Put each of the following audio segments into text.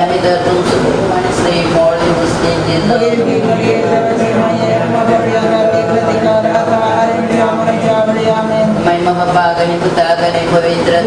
May mapapagan ito tagan ay pavitra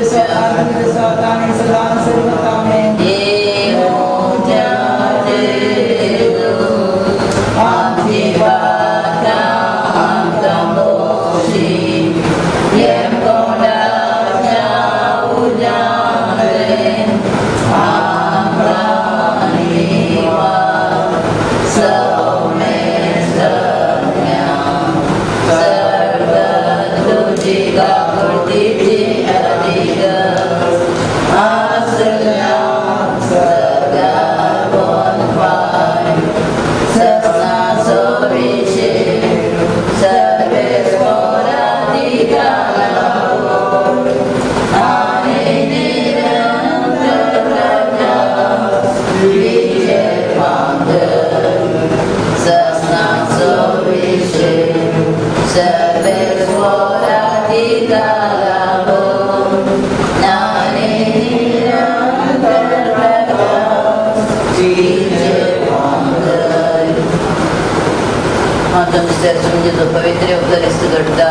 पवित्र उपरिस्त घडता.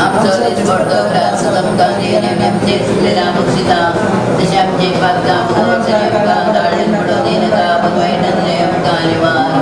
आमचो दिसपडतो grass तुमकां नेमचे सुटलेला बक्षिता तशें आमचे पातकां आमकां ताळेन पडो दिनाका वायट न्हय आमकां निवार.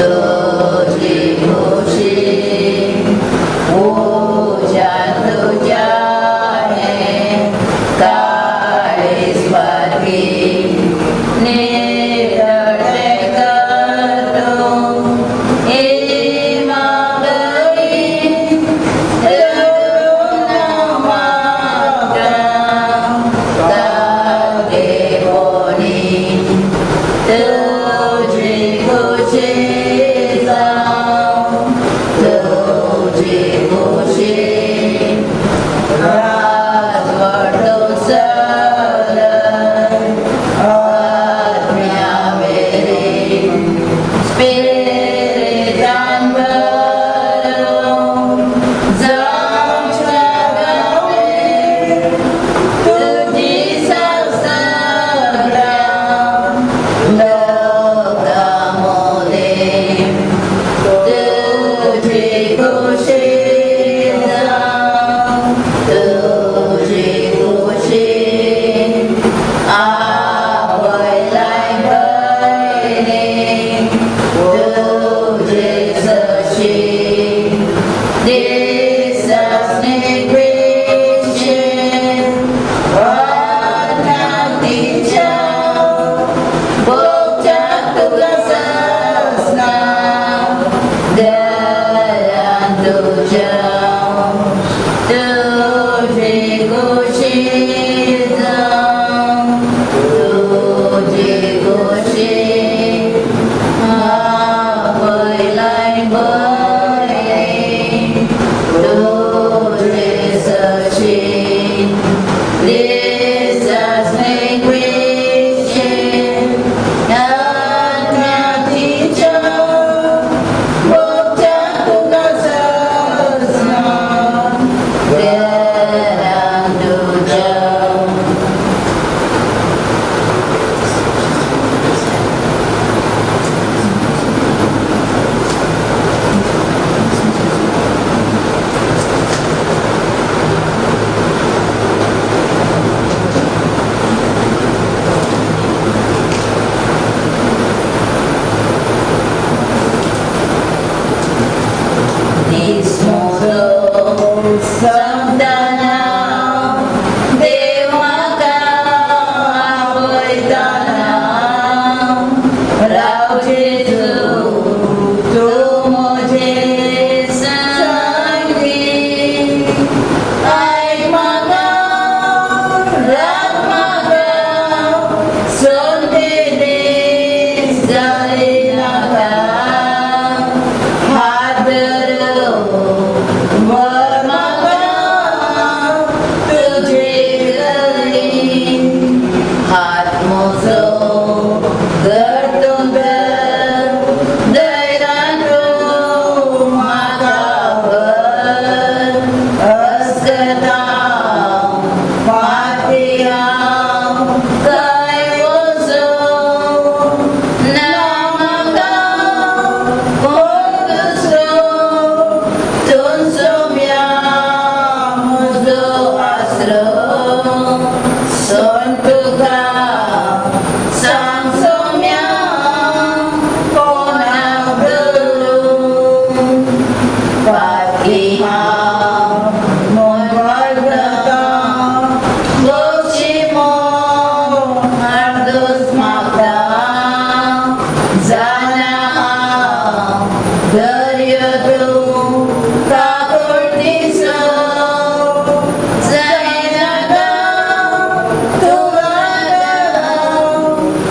तुजी खुशी उज्यान तुज्या हें काळीज पारखी नितळें कर तूं ही मागणी रडून मागता तागेपणी तुजी खुशी जावं तुजी खुशी राजवटो चलय आत्म्या मेरेन स्पिरितान भरून जावच्या गांवें तुजी सगळ्या लोकां मदें तुजी खुशी जावं तुजी खुशी आवयलाय भयणीक तुजे सशी दिसासनी क्रिश्चन आत्म्याच्या भोगच्या तुका ससना दयान तुज्या तुजी खुशी जावं तुजी खुशी आवयलाय भयणीक तुजे सशी दिसासनी क्रिश्चन आत्म्याच्या भोगच्या तुका ससना दयान तुज्या. दीस म्हजो सोंपतना देव म्हाका आपयतना राव जेजू तूं म्हजे सांगी आयक म्हाका राग म्हाका सोंपे दीस जाले नाका हात धरून व्हर म्हाका तुजे कडेन हात म्हजो घट्ट धर धैर्यान तूं म्हाका व्हर अस्कतां फाटीं हांव खंय वचूं ना म्हाका कोण दुसरो तूं सोम्या म्हजो आसरो सोन तुका सांग सोम्या कोणाक धरूं फाटीं हांव वळखतां बक्षी म्हूण अर्दोस मागता जाणा हांव धैर्य तूं काकुळटीचो जायनाका तूं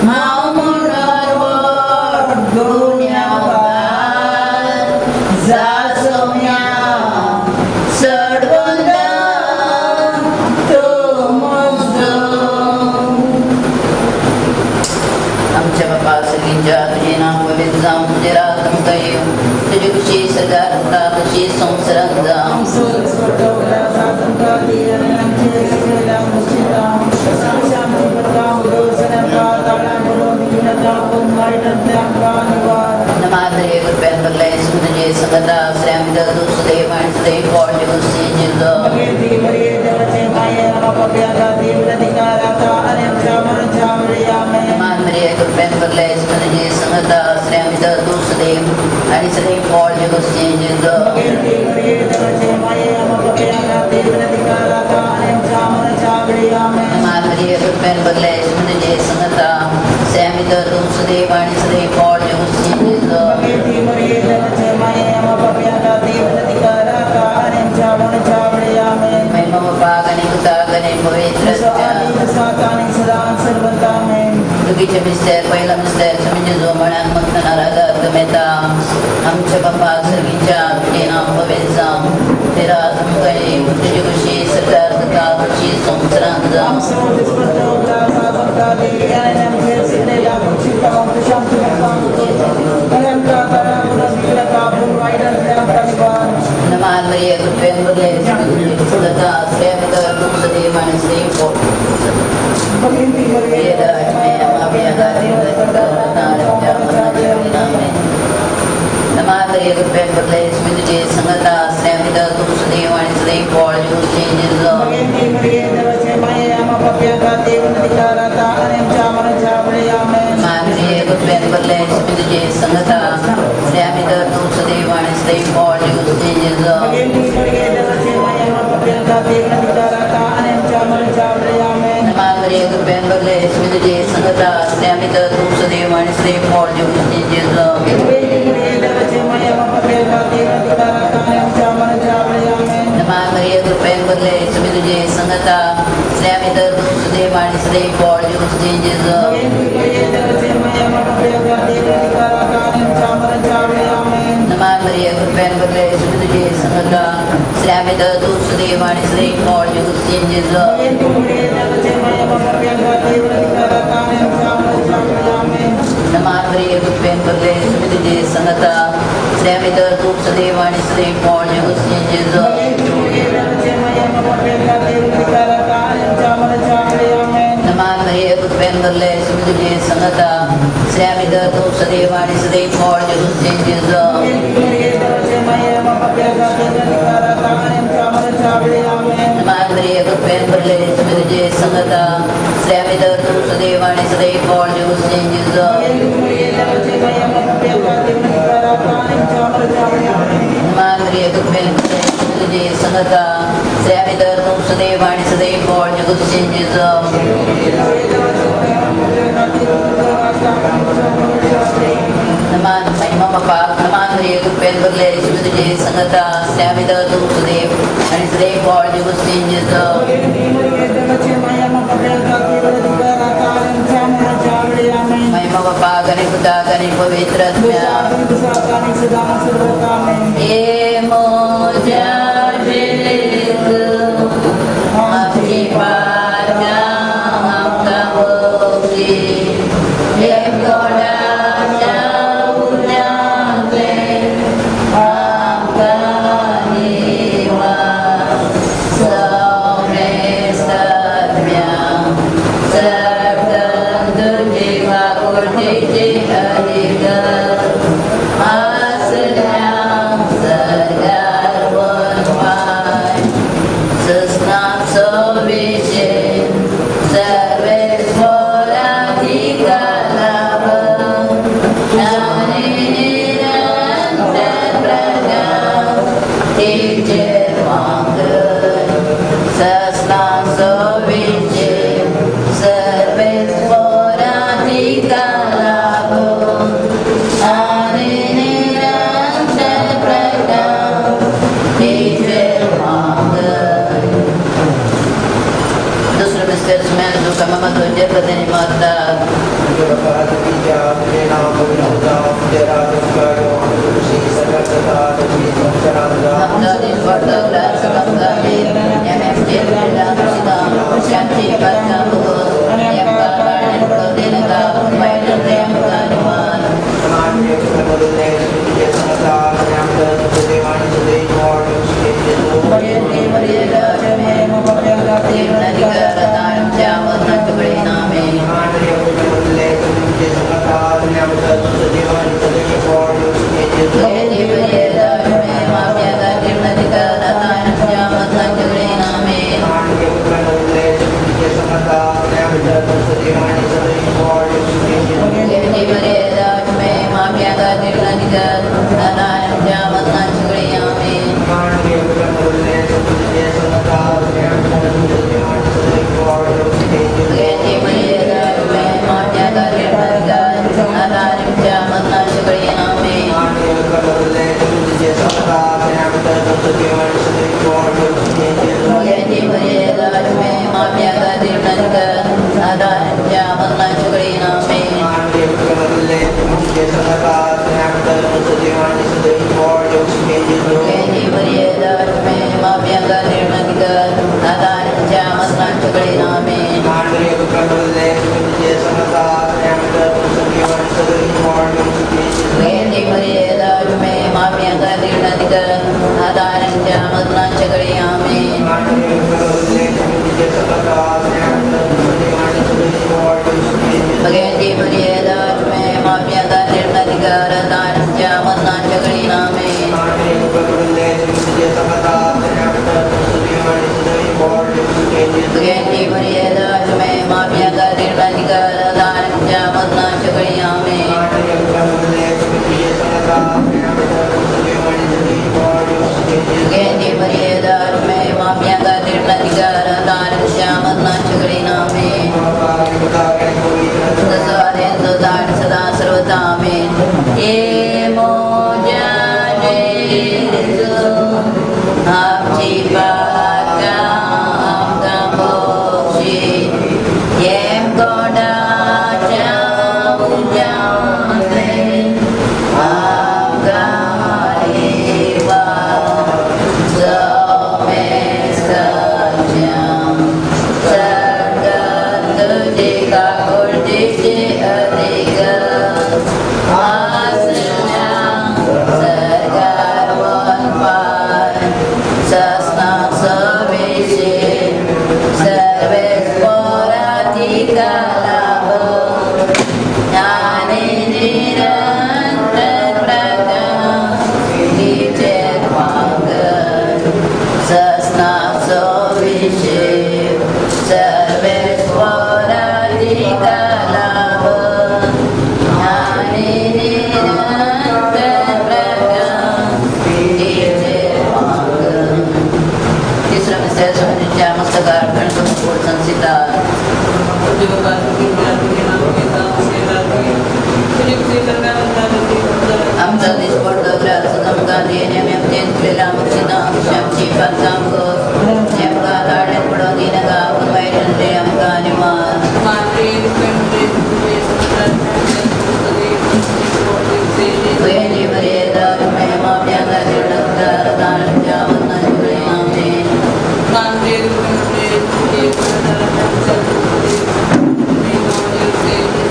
हांव म्हणून व्हड गुन्यांवकार जा सोम्या चडवंदा तूं म्हजो. आमच्या बापा सगळींच्या तुजें नांव पवित्र जावं तुजें राज आमकां येवं तुजी खुशी सरकार जाता तशी संवसारांत जावं. नमात्रे कृपयान भरले तुझे संगता श्रेम दुसरे माणसते पॉट जिल्लो मात्रे कृपयान भरले तुझे संगता श्रेम दुसरे आणि सदैव फळ जेजू. माधुर्य कृपेन बदले तुझे संगता श्यामी तर तू सदैव आणि सदैव फळ जेजू. दुखीचे मिस्तर पहिला मिस्तर म्हणजे जो म्हणान मग नारागात गमेता आमच्या बापा सर्गीच्या तुझे नाम पवित्र जावं तेरा तुमकां तुझी खुशी सरकार जाता तशी संवसारांत जावं. नमान मरिया कृपेन भरले जाता श्रेय तू सदैव आणि सदैव संगता तू सदैव आणि सदैव फळ संगता तू सदैव आणि सदैव फळ. संगता तू सदैव आणि सदैव फळ. तुझे संगता तू सदैव आणि सदैव फळ. तुझे संगता तू सदैव आणि सदैव फळ. तुझे संगता तू सदैव आणि सदैव फळ. तुझे संगता तू सदैव आणि सदैव फळ. तुझे संगता तू सदैव आणि सदैव फळ. तुझे संगता तू सदैव आणि सदैव फळ. तुझे संगता तू सदैव आणि सदैव फळ. महिमा बापा गणे पुता गणे पवित्र आसल्या सरकार. माप्यांका निर्णधिकार आदारांच्या मरणाच्या घडी आमेन. भगवती मर्यादा माप्यांका निर्णधिकार आदारांच्या मरणाच्या घडी आमेन. भगवती मर्यादा माप्यांका निर्णधिकार आदारांच्या मरणाच्या घडी आमेन. भगवती मर्यादा माप्यांका निर्णधिकार आदारांच्या मरणाच्या घडी आमेन. सदा सर्वता आमेन. ये मोजा जेजू आमची पाकां आमकां बक्षी येम कोणाच्या उज्यांतले आमकां रिवा जमेस्ताच्या सर्गात तुजी काकुळटीची अधिक आसल्या सरकार वनपार ससना सवेशे सर्वेस पोराधिका लाभ आनी निरंतर प्रकाश तिचे पांगर ससना सवेशे सर्वेस पोराधिका लाभ आनी निरंतर प्रकाश तिचे पांगर. तिसरा मिस्टर स्वामींच्या मस्तकार अर्पण करून गोड संसिता. आमचा दिसपडतो ग्रास आमकां दियें आमी आमचें तुलेल्या मुक्षिना आमची पांचां गोस आमकां धाडलें पडोवन दिनाका आपूण वायट न्हय आमकां आनी मार. तुयेंची मर्यादा माप्यांका निर्णधिकार दानाच्या मरणाच्या घडी आमेन.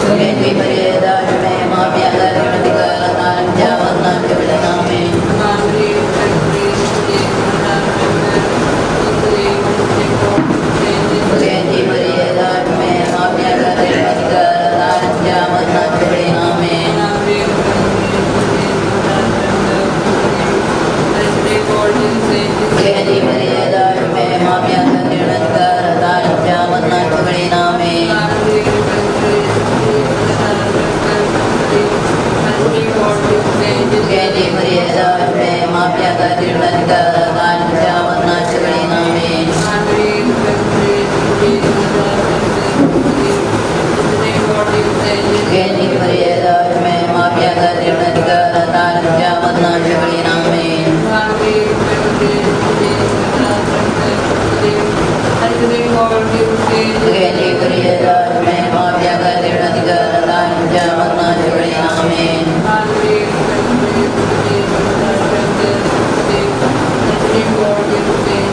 तुयेंची मर्यादा माप्यांका निर्णधिकार दानाच्या मरणाच्या घडी आमेन. तुयेंची मर्यादा माप्यांका निर्णधिकार दानाच्या मरणाच्या घडी आमेन. तुयेंची मर्यादा माप्यांका निर्णधिकार दानाच्या मरणाच्या घडी आमेन. तुयेंची मर्यादा माप्यांका निर्णधिकार दानाच्या मरणाच्या घडी आमेन. तुयेंची मर्यादा माप्यांका निर्णधिकार दानाच्या मरणाच्या घडी आमेन. तुयेंची मर्यादा माप्यांका निर्णधिकार दानाच्या मरणाच्या घडी आमेन.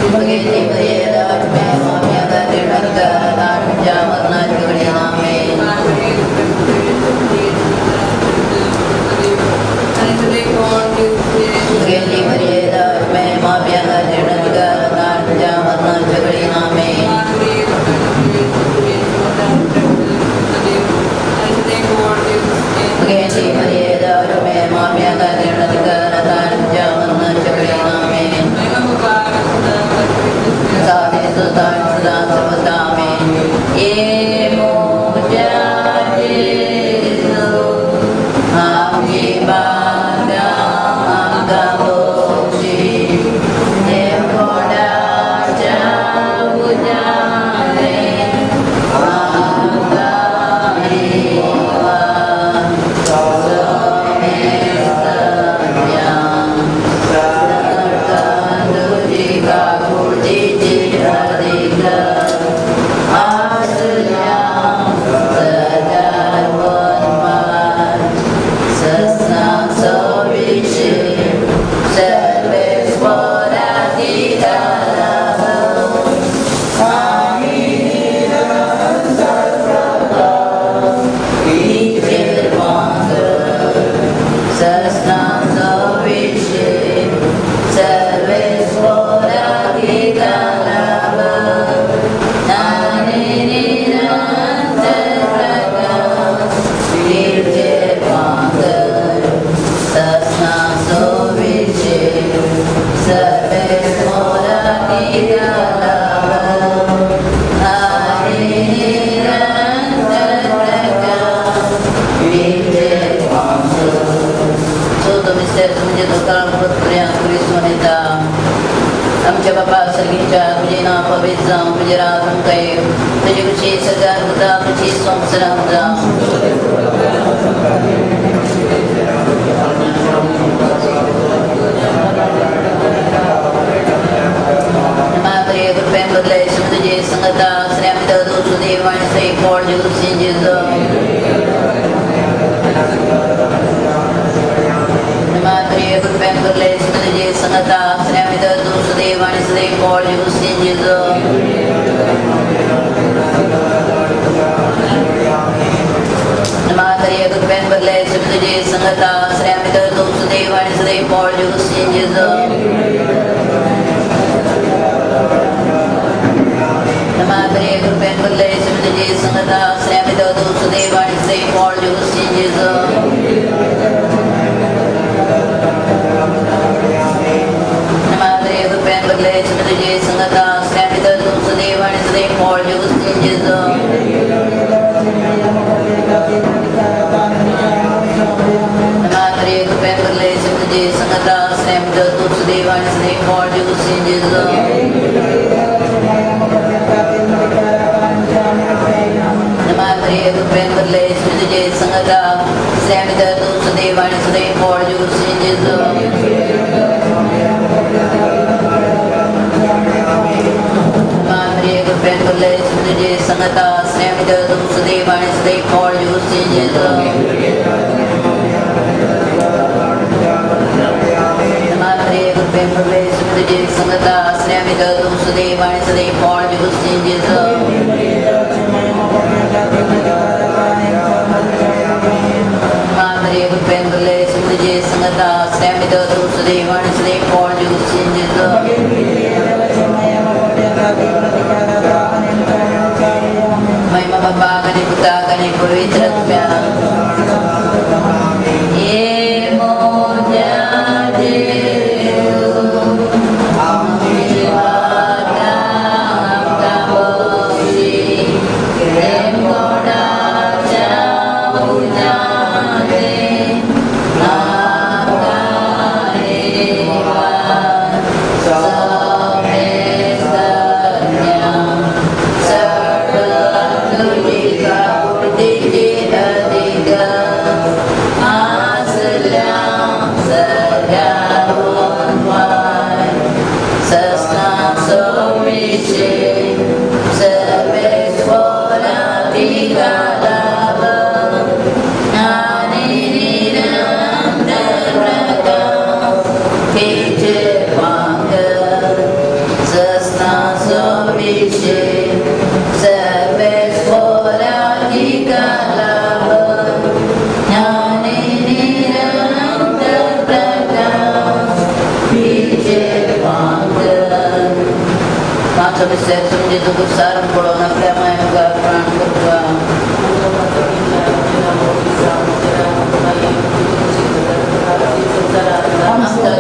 तुयेंची मर्यादा माप्यांका निर्णधिकार दानाच्या मरणाच्या घडी आमेन. तुयेंची मर्यादा माप्यांका निर्णधिकार दानाच्या मरणाच्या घडी आमेन. तुयेंची मर्यादा माप्यांका निर्णधिकार दानाच्या मरणाच्या घडी आमेन. सकाळ पर्यंत विसून येता. आमच्या बापा सर्गीच्या तुझे नाव पवित्र जावं, तुझे राज आमकां येवं, तुजे कुशी सरकार जाता, तुजी संवसारांत जावं. मात्रे कृपेन बदले तुझे संगता श्रेमत सुदेव आणि श्री पॉल जेजू. मात्रे कृपेन बदले तुझे संगता श्रेमत सुदेव आणि श्री पॉल जेजू. मात्रे कृपेन बदले तुझे संगता श्रेमत सुदेव आणि श्री पॉल जेजू. मात्रे कृपेन बदले तुझे संगता श्रेमत सुदेव आणि श्री पॉल जेजू. मात्रे कृपेन बदले तुझे संगता श्रेमत सुदेव आणि श्री पॉल जेजू. मात्रे कृपेन बदले तुझे संगता श्रेमत सुदेव आणि श्री पॉल जेजू. मात्रे कृपेन बदले तुझे संगता श्रेमत सुदेव आणि श्री पॉल जेजू. मात्रे कृपेन बदले तुझे संगता श्रेमत सुदेव आणि श्री पॉल जेजू. मात्रे कृपेन बदले तुझे संगता श्रेमत सुदेव आणि श्री पॉल जेजू. मात्रे कृपेन बदले तुझे संगता श्रेमत सुदेव आणि श्री पॉल जेजू. महिमा बाबा आणि पुता आणि पवित्र आत्म्या. ये मोज्या देव आमची वाटा आमकां बक्षी, प्रेमगोडाच्या उजाळे आमकां येवान समेस्तज्ञा सगळं तुजी काकुळतीची अधिक आसल्या सगळ्याहून वाय सस्ना सोमिशे सर्वेश्वरा तिका लाभ आणि निरंतर प्रकाश तिचे वांग सस्ना सोमिशे सर्वेश्वरा तिका लाभ आणि निरंतर प्रकाश तिचे वांग. पांचो मिस्टर तुमचे तुका सारण पळोवन आपल्या माय मुखार प्राण करता. आमचा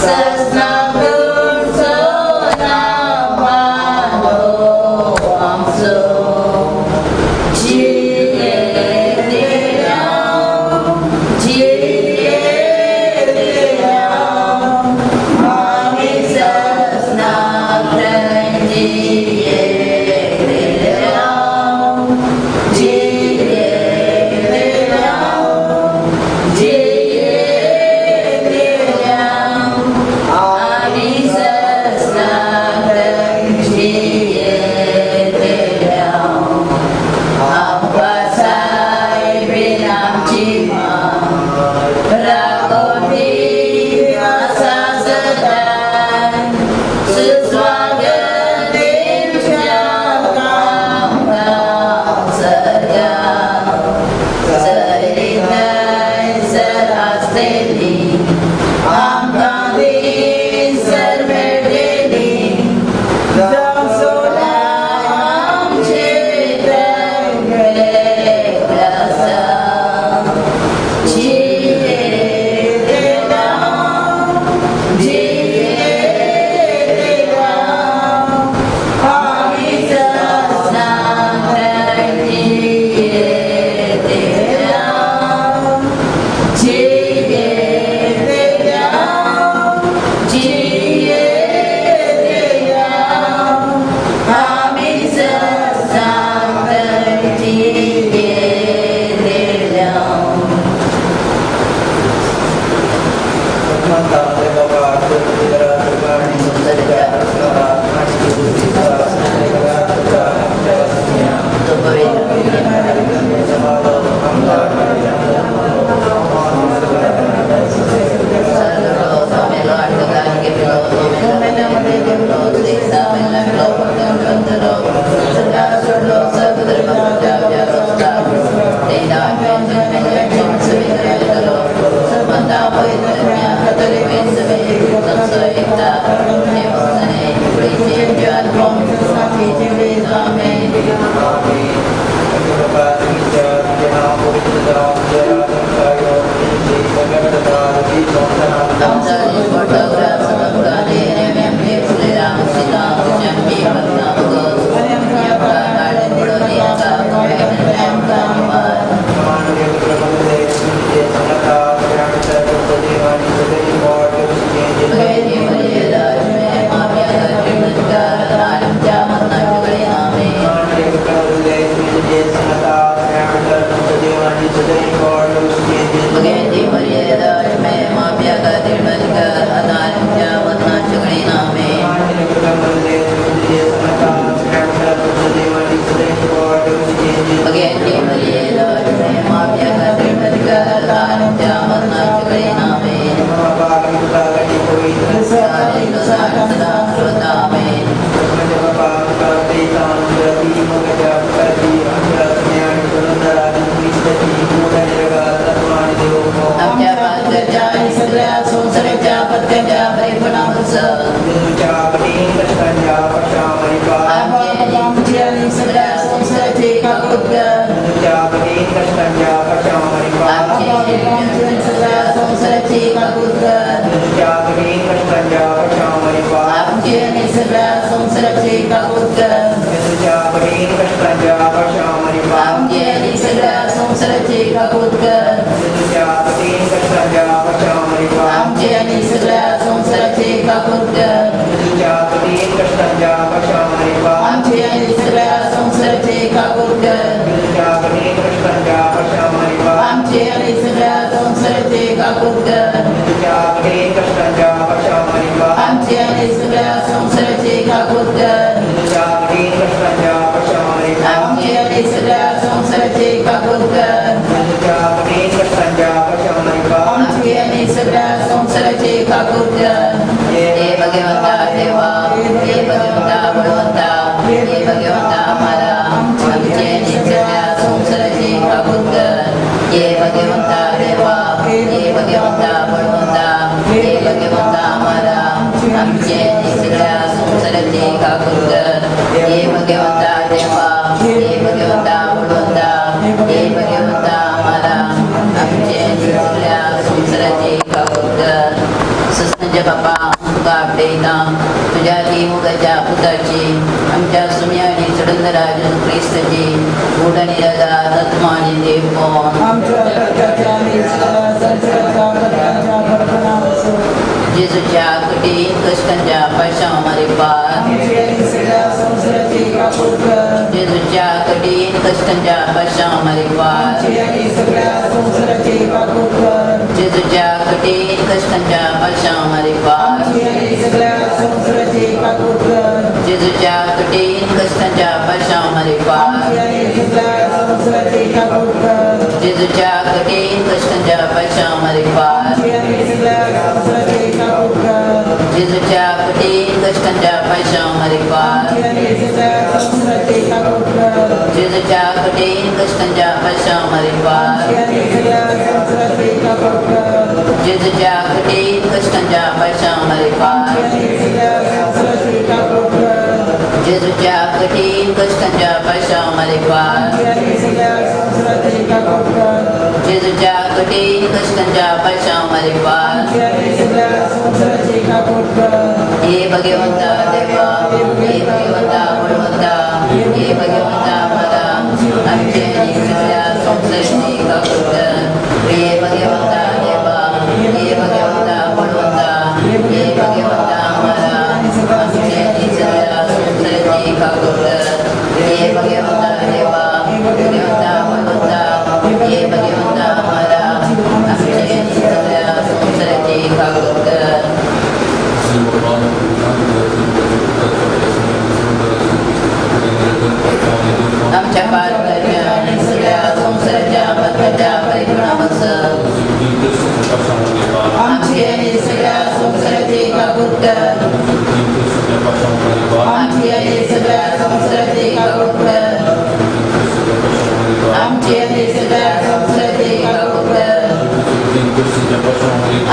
Sasna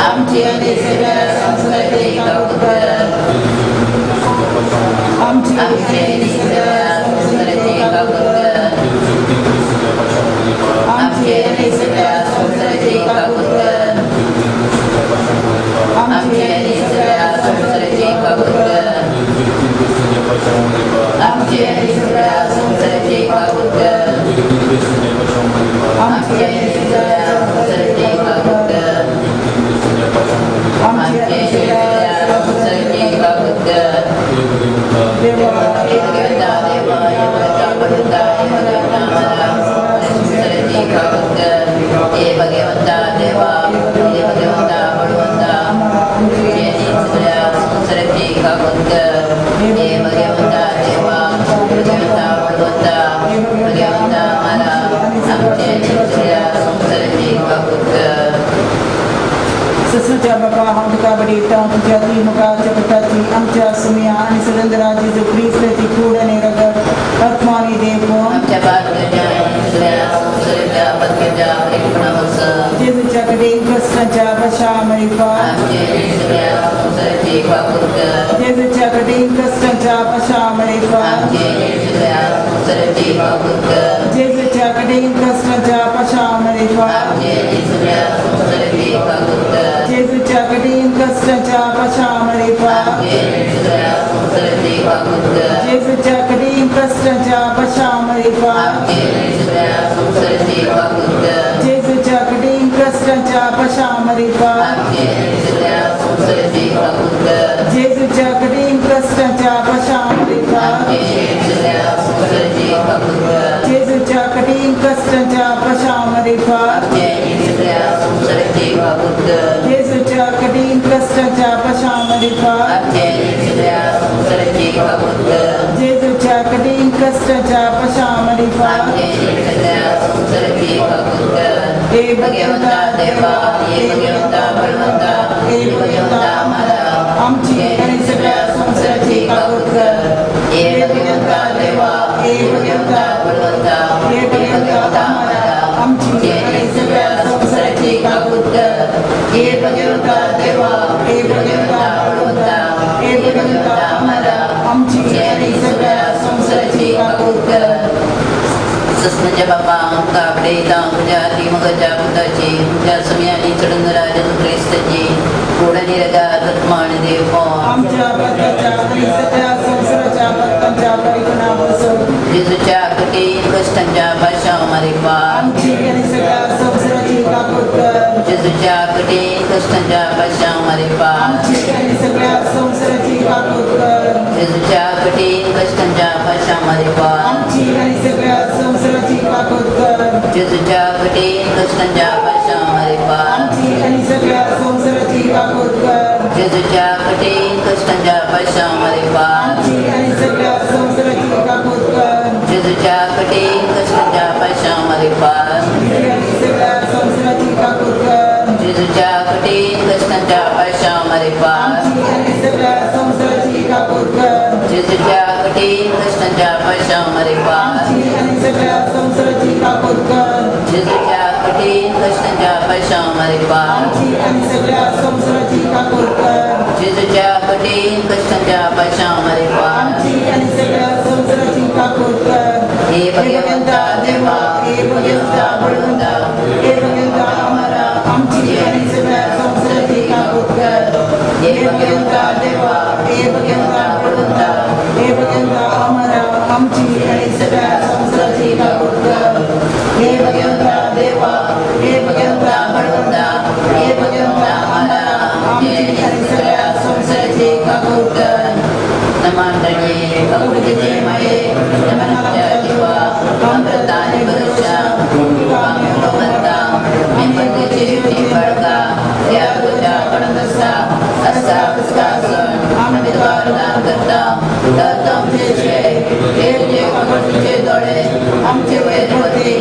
आमची आणि सगळ्या संसाराची काकूत कर. काकूत कर. हे भगवंता देवा, हे भगवंता बळवंता, आमची आनी सगळ्या संवसाराची काकूत कर. हे भगवंता देवा, भगवंता बळवंता, भगवंता मारा, आमची आनी सगळ्या संवसाराची काकूत कर. ससूच्या बापा, हांव तुका बडयता, तुज्या त्रिमुखाच्या पुताची आमच्या सुमया आनी सुरेंद्रा जेजू क्रिस्ताची कूड आनी रगत, आत्मा आनी देवपण आमच्या पातकाच्या आनी सगळ्या संवसाराच्या पातकाच्या परिपूर्ण जेजूच्या कडेन कश्टांच्या पशामरिफा आमची आनी सगळ्या संवसाराची काकूत कर. जेजूच्या कडेन कश्टांच्या पशामरिफा आमची आनी सगळ्या संवसाराची काकूत कर. जेजूच्या कडेन कश्टांच्या पशामरिफा आमची आनी सगळ्या संवसाराची काकूत कर. जेजूच्या कडेन कश्टांच्या पशामरिफा आमची आनी सगळ्या संवसाराची काकूत कर. जेजूच्या कडेन कश्टांच्या पशामरिफा आमची आनी सगळ्या संवसाराची काकूत कर. जेजूच्या कडेन कश्टांच्या पशामरिफा आमची आनी सगळ्या संवसाराची काकूत कर. जेजूच्या कडेन कश्टांच्या पशामरिफा आमची आनी सगळ्या संवसाराची काकूत कर. जेजूच्या कडेन कश्टांच्या पशामरिफा आमची आनी सगळ्या संवसाराची काकूत कर. जेजूच्या कडेन कश्टांच्या पशामरिफा आमची आनी सगळ्या संवसाराची काकूत कर. जेजूच्या कडेन कश्टांच्या पशामरिफा आमची आनी सगळ्या संवसाराची काकूत कर. हे भगवंता देवा, हे भगवंता बळवंता, हे भगवंता मारा, आमची आनी सगळ्या संवसाराची काकूत कर. हे भगवंता देवा, हे भगवंता बळवंता, हे भगवंता मारा, आमची आनी सगळ्या संवसाराची काकूत कर. हे भगवंता देवा, हे भगवंता बळवंता, हे भगवंता मारा, आमची आनी सगळ्या संवसाराची काकूत कर. सस्नाच्या बापा, आमकां आपडयता, तुज्या त्रिमुखाच्या पुताची आमच्या सुमया आनी चडुंदरा जेजू क्रिस्ताची कूड आनी रगत, आत्मा आनी देवपण आमच्या पातकाच्या आनी सगळ्या संवसाराच्या पातकांच्या परिपूर्ण जेजूच्या कठीण कश्टांच्या पाशांव मारिपा आमची आनी सगळ्या संवसाराची काकूत कर. जेजूच्या कठीण कश्टांच्या पाशांव मारिपा आमची आनी सगळ्या संवसाराची काकूत कर. जेजूच्या कठीण कश्टांच्या पाशांव मारिपा आमची आनी सगळ्या संवसाराची काकूत कर. जेजूच्या कठीण कश्टांच्या पाशांव मारिपा आमची आनी सगळ्या संवसाराची काकूत कर. जेजूच्या कठीण कश्टांच्या पाशांव मारिपा आमची आनी सगळ्या संवसाराची काकूत कर. जेजूच्या कठीण कश्टांच्या पाशांव मारिपा आमची आनी सगळ्या संवसाराची काकूत कर. जेजूच्या कठीण कश्टांच्या पाशांव मारिपा आमची आनी सगळ्या संवसाराची काकूत कर. जेजूच्या कठीण कश्टांच्या पाशांव मारिपा आमची आनी सगळ्या संवसाराची काकूत कर. जेजूच्या कठीण कश्टांच्या पाशांव मारिपा आमची आनी सगळ्या संवसाराची काकूत कर. जेजूच्या कठीण कश्टांच्या पाशांव मारिपा आमची आनी सगळ्या संवसाराची काकूत कर. हे भगवंता देवा, हे भगवंता बळवंता, हे भगवंता अमरा, आमची आनी सगळ्या संवसाराची काकूत कर. हे भगवंता देवा, हे भगवंता बळवंता, हे भगवंता अमरा, आमची आनी सगळ्या संवसाराची काकूत कर. हे भगवंता देवा, हे भगवंता बळवंता, हे भगवंता अमरा, आमची आनी सगळ्या संवसाराची काकूत कर. नमांडळे ककुटीचे माये, नमनच्या जीवा, अमृता आणि भरोशा, कृपा मिळवता, मी परदेशी जीवनी बाळका, त्या तुझ्या कडंदसा, असा पुसका सण, आम्ही तुका दान करता, तर आमचे शे, हे तुझे ककुटीचे दोळे, आमचे वयर होते,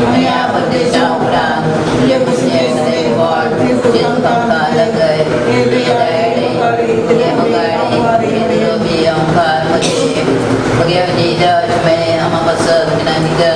आणि या परदेशा उपरांत तुझे पुसणे सगळे बोट, जे तुका लगय, तुझे दयाळे, तुझे मुगाळे, तुझे ओंकार मध्ये भगवती देवाची आम्हा बसत विनंती कर.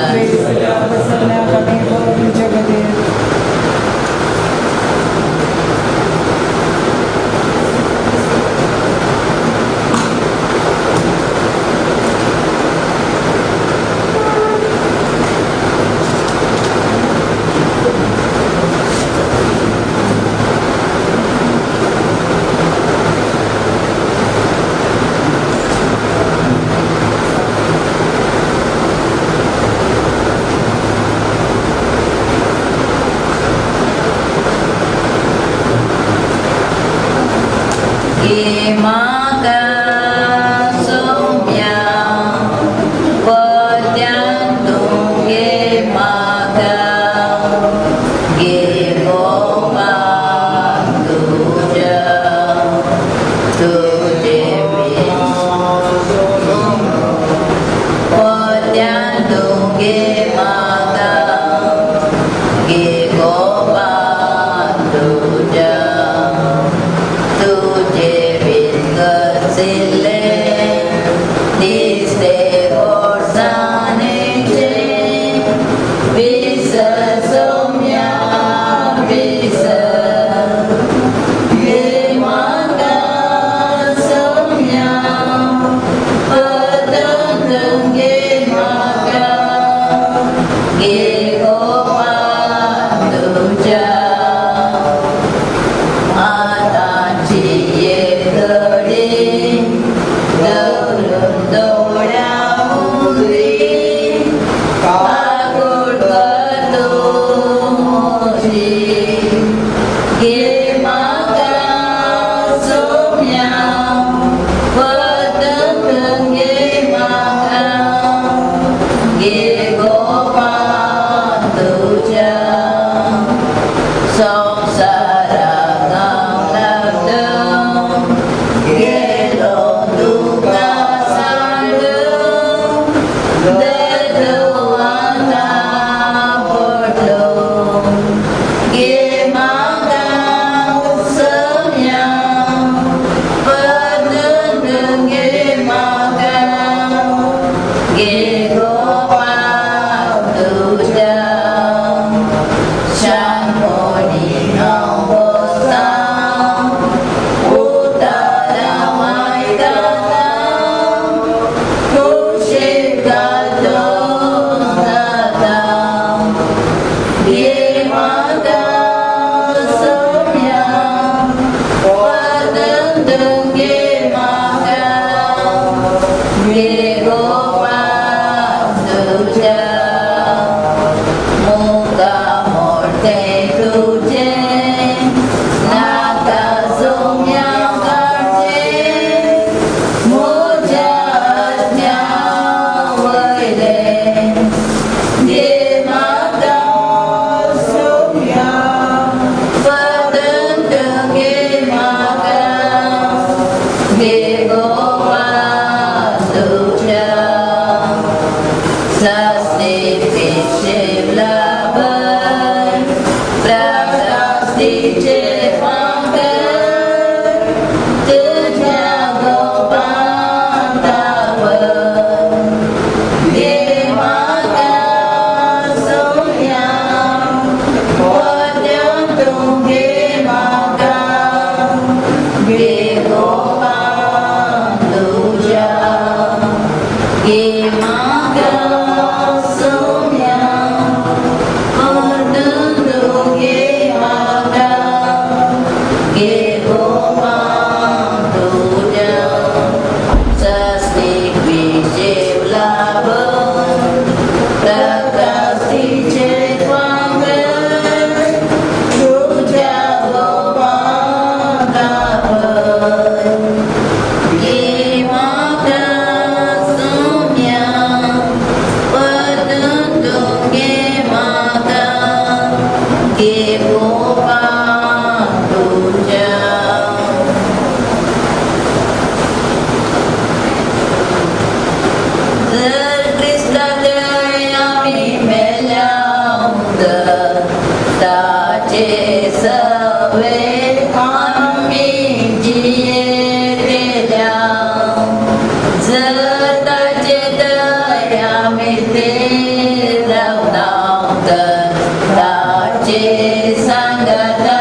Maka आशिल्ले दिसते गोडसाणेचे विस सोम्या विस घे म्हाका सोम्या पतंग घे म्हाका घे गोपा तुज्या आतांची एक घडी दवरून दोळ्या मुरी काकूट करतो म्हजी घे म्हाका सोम्या पतंग घे म्हाका घे गोपा तुज्या संवसाराक हांव लागलो गेलो तुका सांडून दर्दो आतां पडलो घे म्हाका सोम्या पतंग घे म्हाका घे गोपा तुज्या शानपणी हांव बसतां उतरां आयकतां कुशीक घालून जाता घे म्हाका सोम्या पतंग घे म्हाका घे गोपा तुज्या मुका मोडतें तुजें नाका सोम्या काडचें म्हज्या आत्म्या वयलें घे म्हाका सोम्या पतंग घे म्हाका घे गोपा तुज्या सासने पिशेवलाभर प्राप्तास्तीचे फांकर तुज्या गोपांतावर घे म्हाका सोम्या पतंग घे म्हाका घे गोपा तुज्या घे म्हाका सोम्या पतंग घे म्हाका घे गोपा तुज्या सासणीक विजेवलाभर प्रकाशीचे फांगर तुज्या गोपांतावर घे म्हाका सोम्या पतंग घे म्हाका घे गोपा तुज्या. जर क्रिस्तांतय आमी मेल्या तर ताचे सवे आमी जियेतल्या जर ताचे दय आमी थीर रावता तर ताचे सांगाता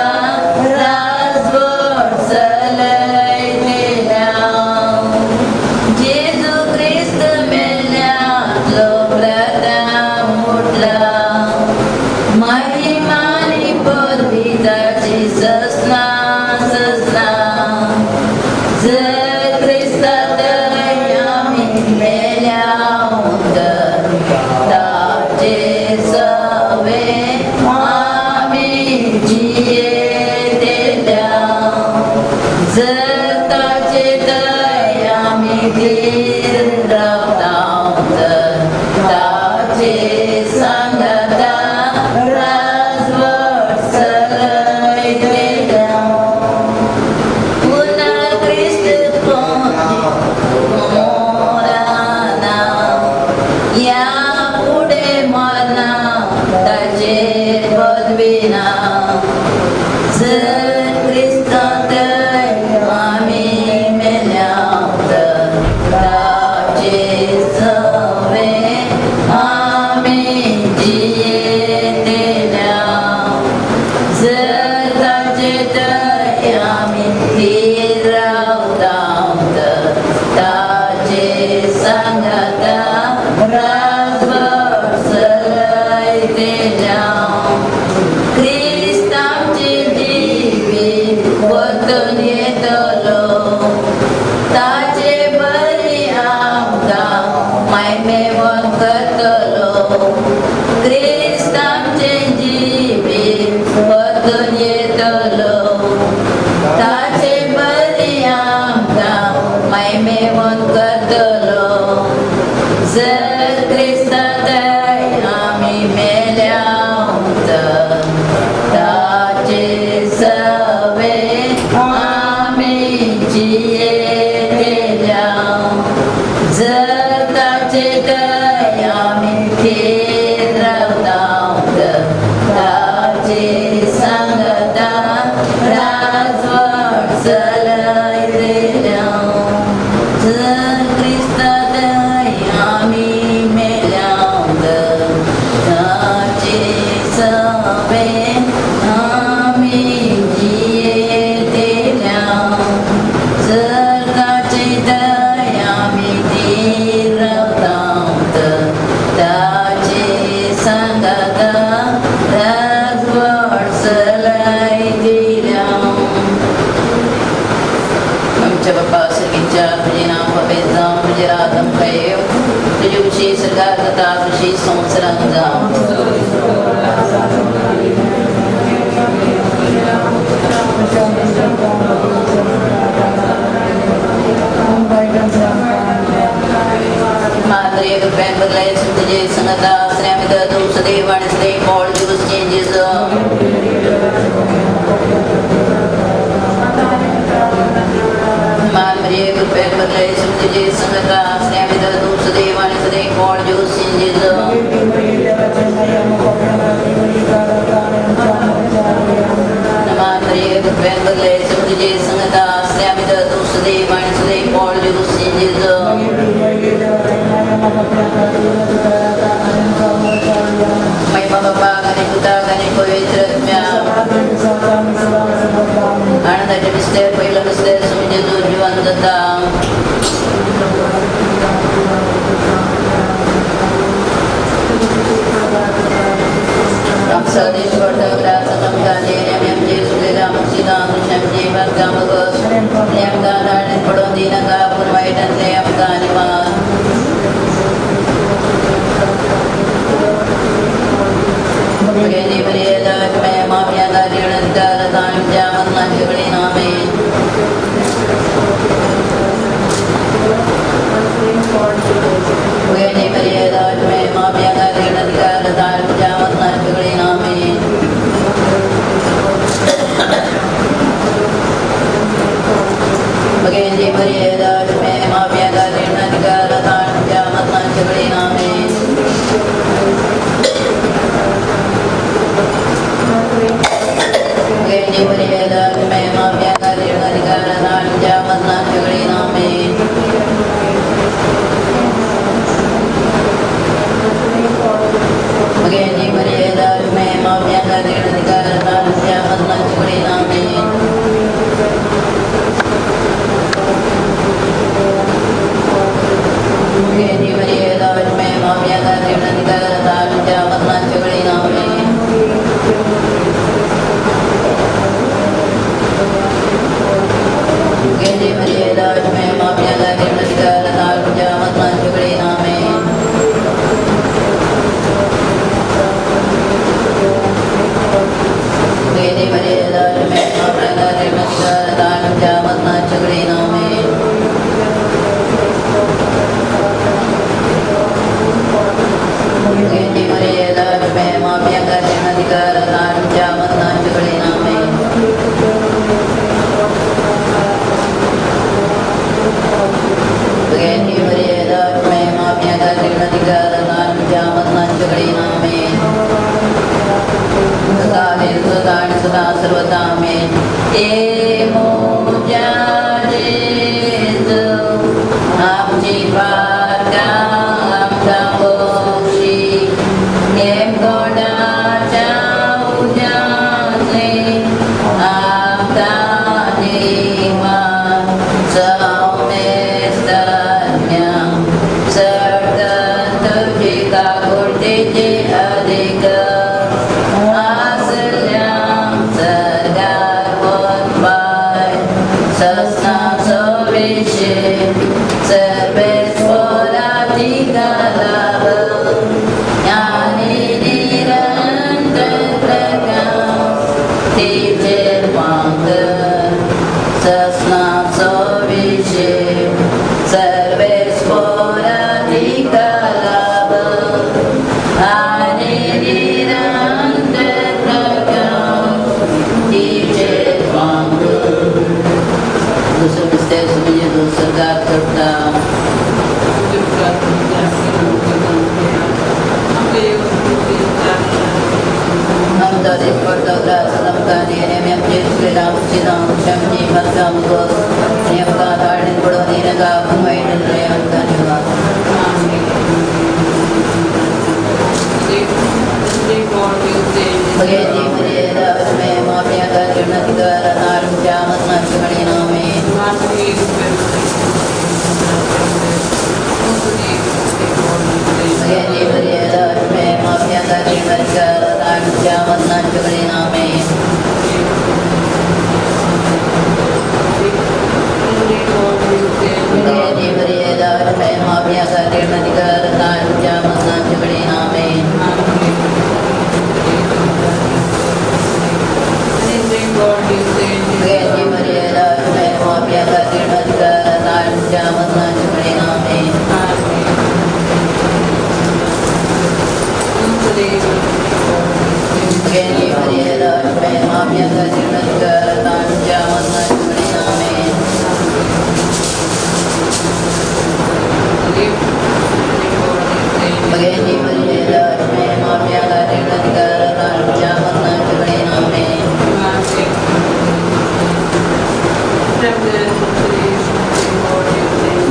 राजवट चलयतल्या. जेजू क्रिस्त मेल्यांतलो प्रथम उठला महिमानी पदवी ताची ससना ससना. जर क्रिस्तांतय आमी मेल्या तर ताचे सवे आमी जियेतल्या जर ताचे दय आमी थीर रावता तर ताचे सांगाता राजवट चलयतल्या. पुन्हा क्रिस्त मोराना या फुडें मरना ताचेर पदवी ना. जर क्रिस्तांतय आमी मेल्या नेमन करतलो जर क्रिस्तांतय आमी मेल्या तर ताचे सवे आमी जियेल्या जर ताचे दय आमी थीर रावता तर ताचे सांगता राजवट चलयतल्या जर क्रिस्तांतय आमी मेल्या तर ताचे सवे आमी जियेतल्या जर ताचे दय आमी थीर रावता तर ताचे सांगाता राजवट चलयतल्या. आमच्या बाप्पा सर्गीच्या तुझे नाव पवित्र जावं, तुझे राज आमकां येवं, तुजी उशी सरकार जाता तुशी संवसारांत जावं. माद्रे कृपेन बदलाय तुझे संगता आश्रयामित तू सदैव आणि सदैव all दिवस changes. माद्रे कृपेन बदलाय तुझे संगता आश्रयामित तू सदैव आणि सदैव all दिवस changes. माद्रे कृपेन बदलाय तुझे संगता आश्रयामित तू सदैव आणि सदैव all दिवस changes. महिमा बाबा आणि पुता आणि पवित्र आत्म्या आनंदाचे मिस्तेर पहिलं मिस्तेर म्हणजे जो जीवन जाता. पडून दिनाका पूण वायटांतले आमकां निवार. आमच्या मरणाच्या वेळेक आमेन. भगिनी मरियेदा प्रेम आम्या जीर्णाधिकार आमच्या मरणाच्या वेळेक आमेन. भगिनी मरियेदा प्रेम आम्या जीर्णाधिकार आमच्या मरणाच्या वेळेक आमेन.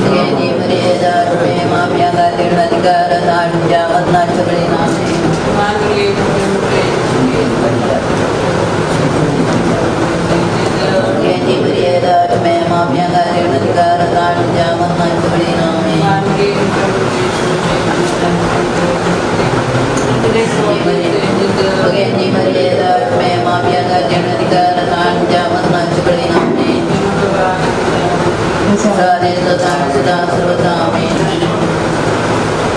भगिनी मरियेदा प्रेम आम्या जीर्णाधिकार आमच्या मरणाच्या वेळेक आमेन. भगिनी मरियेदा प्रेम आम्या जीर्णाधिकार आमच्या मरणाच्या वेळेक आमेन. भगिनी मरियेदा प्रेम आम्या जीर्णाधिकार आमच्या मरणाच्या वेळेक आमेन. सारे सदा सदा सर्वदा आमेन.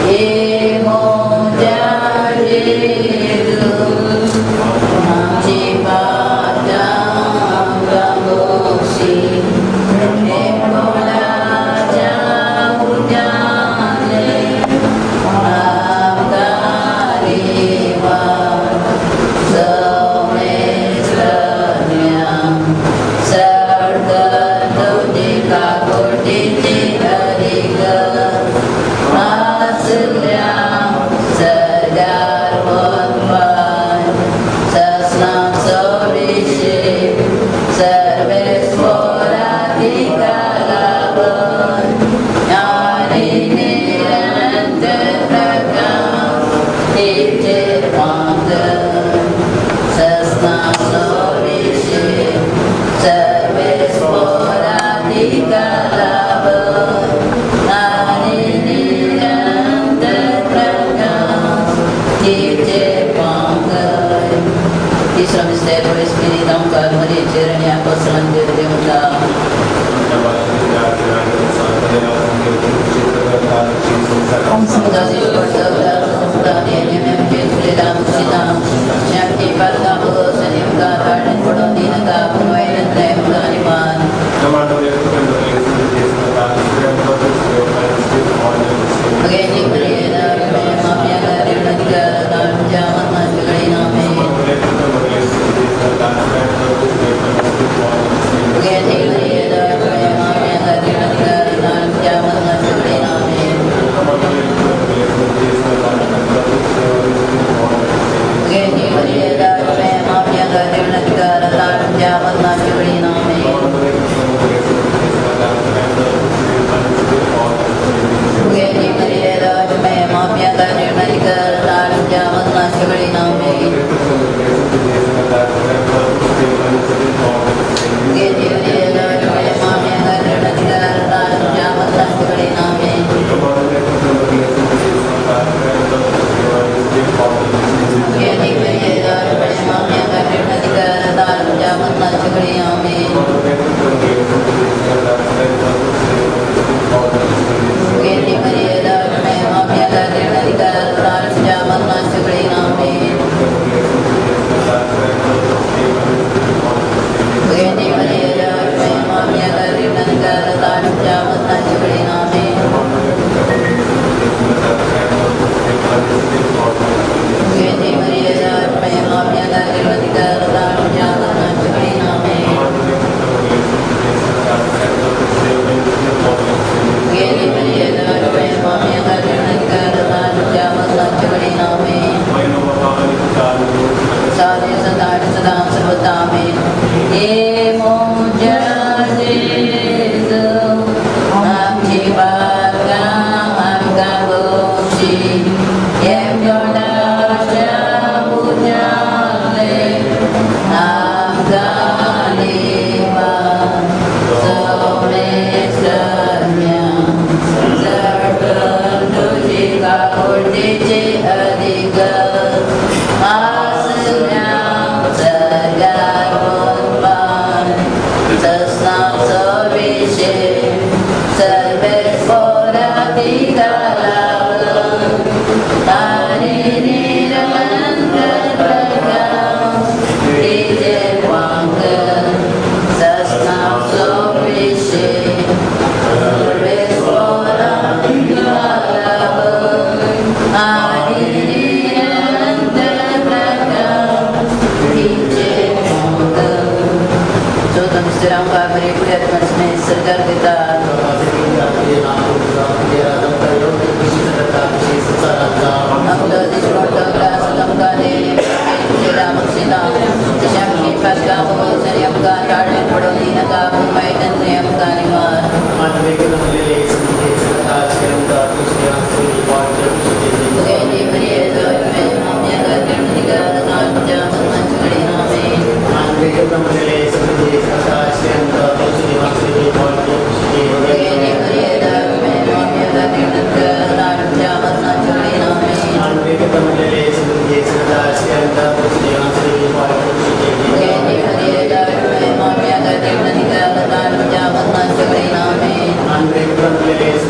हे मोज्या जेजू आमची पापां मोक्षी एकवटाच्या उज्याने आमकां रिवान समेस्त्रज्ञा सर्ग तुजी काकुळटीची अधिक आसल्या सर्गार वचपान सस्नां सविशे सर्वेस्वराधिकारावन आनी निरंतर प्रकाश तिचे पांगर सस्नां सविशे सर्वेस्वराधिकारावन आनी निरंतर प्रकाश तिचे पांगर. तिसरो मिस्तेर Espiritu आमकां मरियेचेर आनी आपोस्तलांचेर देंवता. Amen.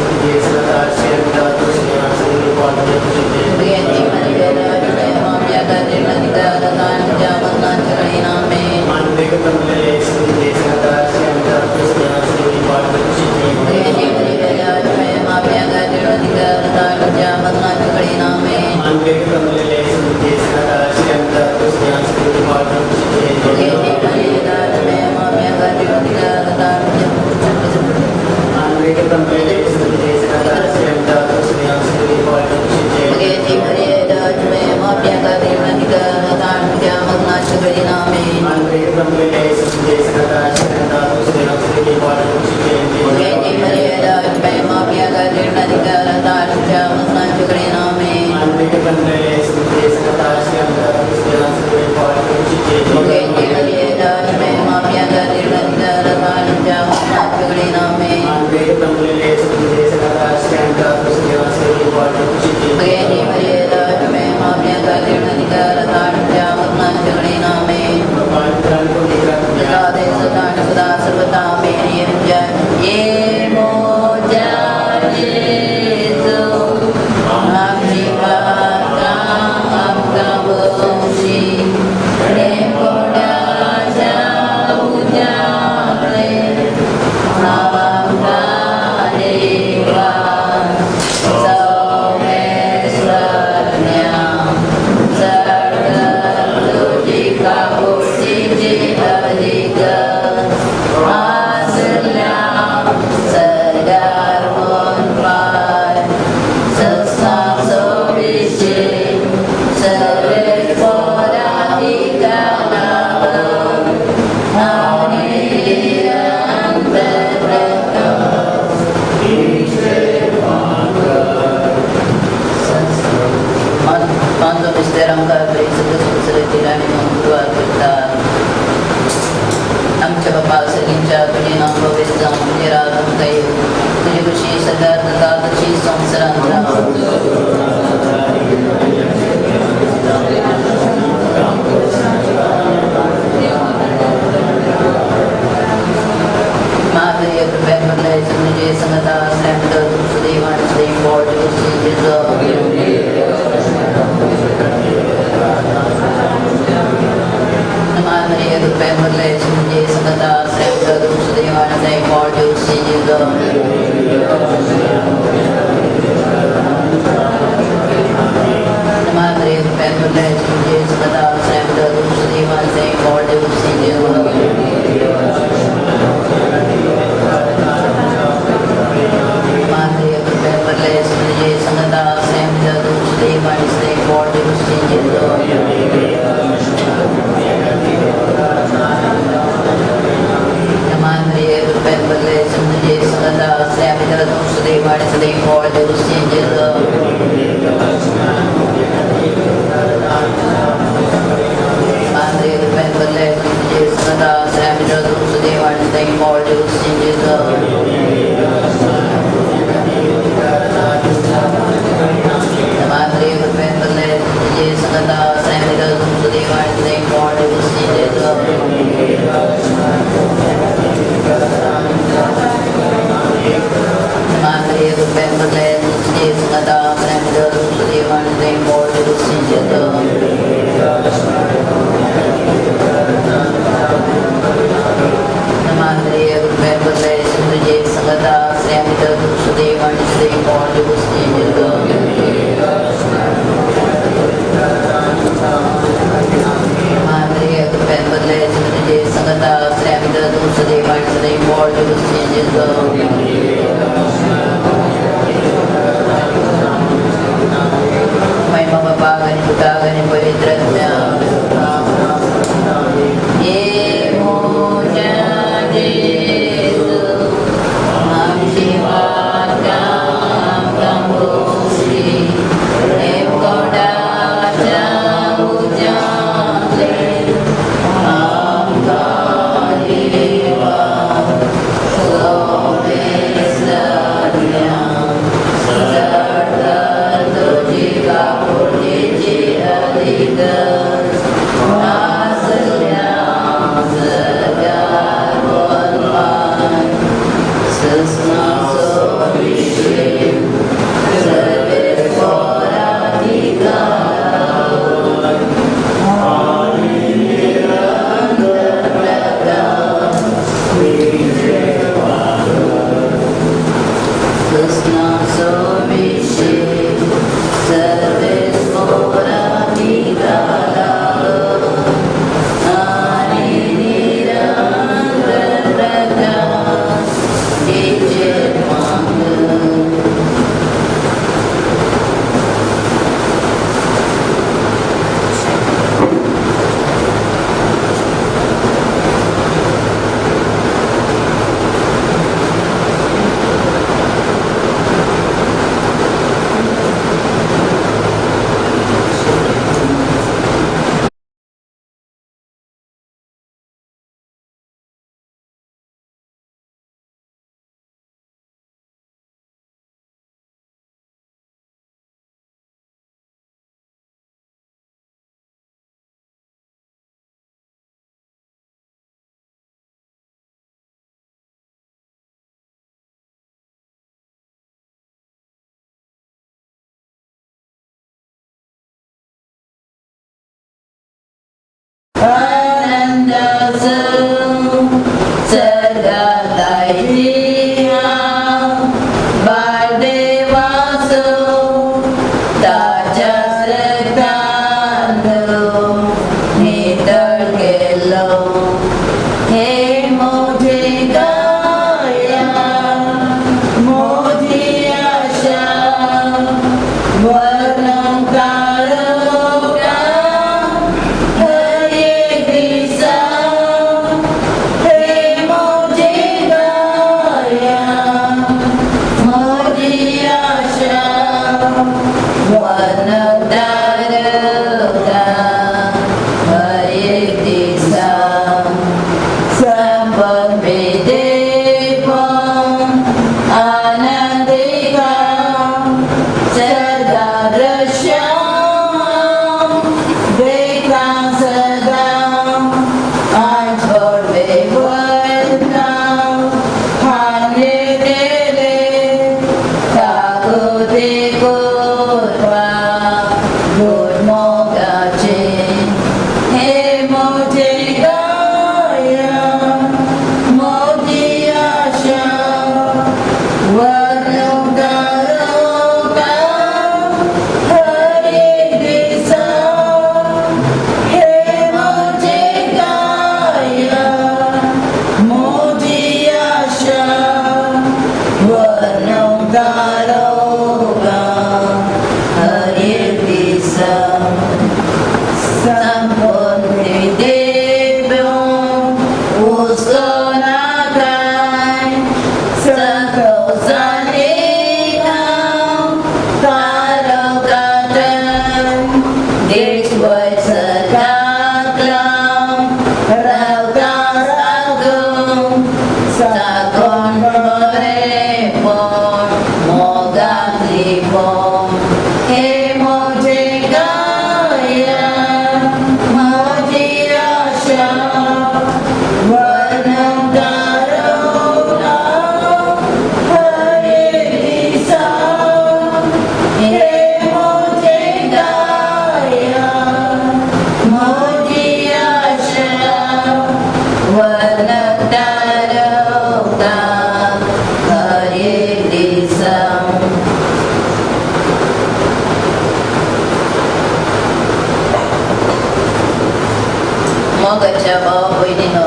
मोगाच्या भावा भयणीनो,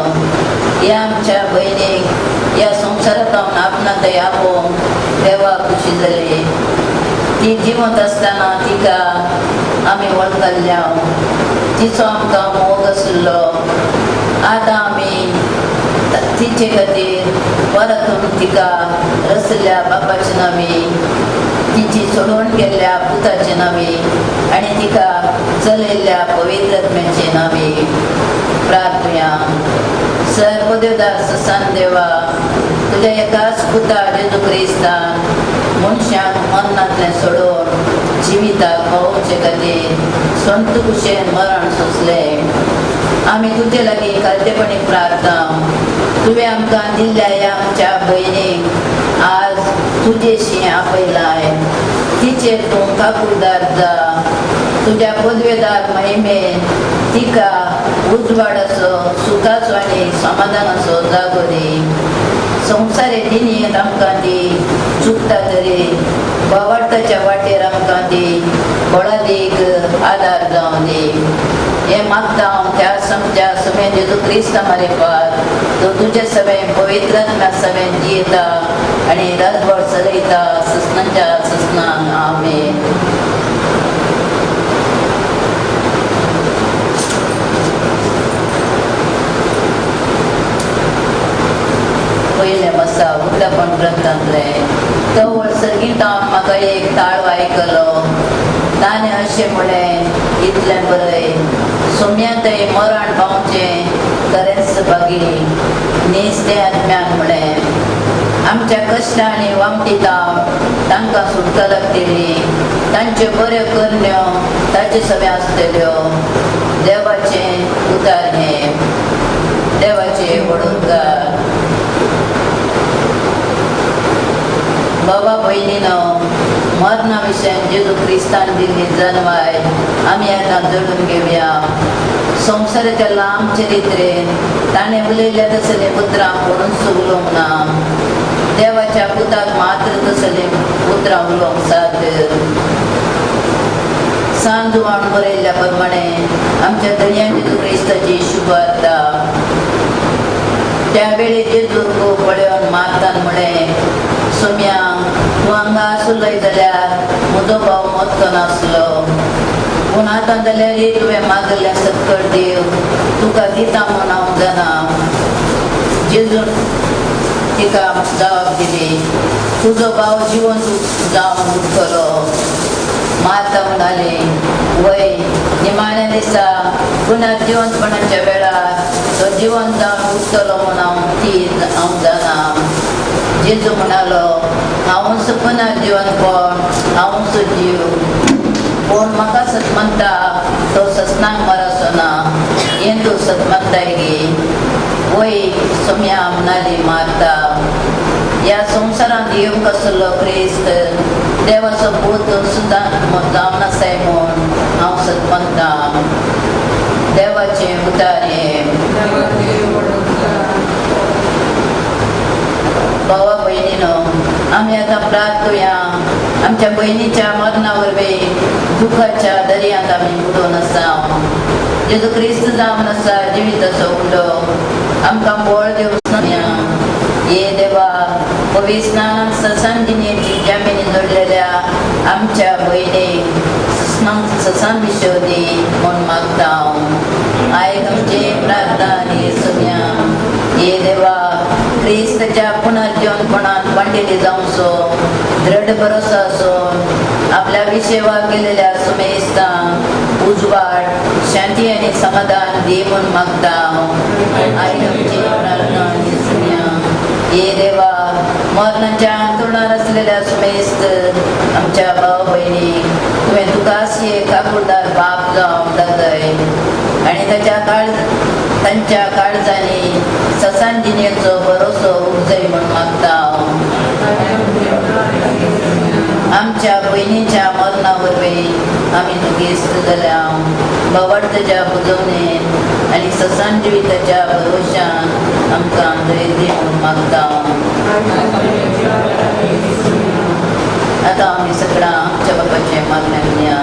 ह्या आमच्या भयणीक ह्या संवसारांत आपणा थंय आपोवंक देवाक खुशी जाली. ती जिवंत आसतना तिका आमी वळखल्ल्या, तिचो आमकां मोग आसलो. आतां आमी तिचे खातीर परतून तिका रसल्या बापाचे नांवी, तिची सोडून गेल्ल्या पुताचे नांवी आनी तिका चलयल्ल्या पवित्र आत्म्याचे नांवी प्रार्थुया. सर्वदेवदास सान देवा, तुज्या एकाच पुता जेजू क्रिस्तान मनशांक मरणांतलें सोडून जिविताक पावोवचे खातीर संत कुशेन मरण सोंसलें. आमी तुजे लागीं खालतेपणी प्रार्थना, तुवें आमकां दिल्ल्या ह्या आमच्या भयणीक आज तुजेशी आपयलाय तिचेर तूं काकुळदार जा. तुज्या पदवेदार महिमेन तिका उजवाडाचो सुखाचो आनी समाधानाचो जागो दी. संवसारे दिनयेंत आमकां दी चुकता तरी बावार्थाच्या वाटेर आमकां दी बळादीक आदार जावं दी. हें मागता हांव त्या आमच्या समेन जेजू क्रिस्ता मारेपात तो तुजे सवें पवित्र आत्म्या सवें जियेता आनी राजवट चलयता ससनाच्या ससनान. आमेन. पयलें मसा उगडापण ग्रंथांतलें. तवळ सर्गींत म्हाका एक ताळो आयकलो. ताणें अशें म्हणलें, इतलें बरय, सोम्यांतय मरण पावचें खरेंच बागी नीज तें आत्म्यान म्हणलें. आमच्या कश्टां आनी वामटितां तांकां सुटका लागतली. तांच्यो बऱ्यो करण्यो ताचे सगळें आसतल्यो. देवाचें उतार हें. देवाचें वडोदगार. बाबा भयणीनो, मरणा विशयान जेजू क्रिस्तान दिल्ली जनवाय आमी आतां जोडून घेवया. संवसाराच्या लांब चरित्रेन ताणें उलयल्ल्या तसलीं उतरां कोणूच उलोवंक ना. देवाच्या पुताक मात्र तसलीं उतरां उलोवंक साध्य. सान जुवान बरयल्ल्या प्रमाणे आमच्या धनया जेजू क्रिस्ताची शुभवार्ता. त्या वेळी जेजूक पळोवन मार्तान म्हणलें, सोम्या, तूं हांगा आसलोय जाल्यार म्हजो भाव मोतको नासलो. पूण आतां जाल्यार तुवें मागल्लें सक्कड देव तुका दिता म्हूण हांव जाणा. जेजून तिका जबाब दिली, तुजो भाव जिवंत जावन उठतलो. मार्ता म्हणाली, वय, निमाण्या दिसा पुन्हा जिवंतपणाच्या वेळार तो जिवंत जावन उठतलो म्हूण हांव जाणा. जेजू म्हणालो, हांवूच पुनर्जिवनपण, हांवूच जीव. कोण म्हाका सतमनता तो ससनाक मरसो ना. हें तूं सतमनताय गे? वय, सोम्या म्हणाली मार्ता, ह्या संवसारांत येवंक आसलो क्रिस्त देवाचो पूत सुद्दां जावन आसाय म्हूण हांव सतमनता. देवाचें उतार हें. भावा भयणीनो, आमी आतां प्रार्थुया. आमच्या भयणीच्या मरणा वरवीं दुखाच्या दर्यांत आमी बुडोवन आसा. जेजू क्रिस्त जावन आसा जिविताचो उडो आमकां बळ दिवं. ये देवा, पवित्र स्नानान ससान जिणेची जामिनी जोडलेल्या आमच्या भयणीक ससान विशय दी म्हूण मागता हांव. आयक आमची प्रार्थना आनी सुन्या. ये देवा, क्रिस्ताच्या पुनर्जीवनपणान बांदिल्ली जावचो दृढ भरोसो आसून आपल्या विशेवा केलेल्या सुमेस्तांक उजवाड, शांती आनी समाधान दी म्हूण मागता. आयक आमची प्रार्थना आनी सुन्या. ये देवा, मरणाच्या अंतरुणार आसलेल्या सुमेस्त आमच्या भाव भयणीक तुवें तुका काकुळदार बाप जावन दाखय आनी तांच्या काळजांनी ससान जिणेचो भरोसो उपजय म्हूण मागता. आमच्या भयणीच्या मरणा वरवीं आमी दुखेस्त जाल्या. बावार्थाच्या पुजवणेन आनी ससान जिविताच्या भरोशान आमकां धैर्य दी म्हूण मागता. आतां आमी सगळां आमच्या बापाचें मागणें म्हणया.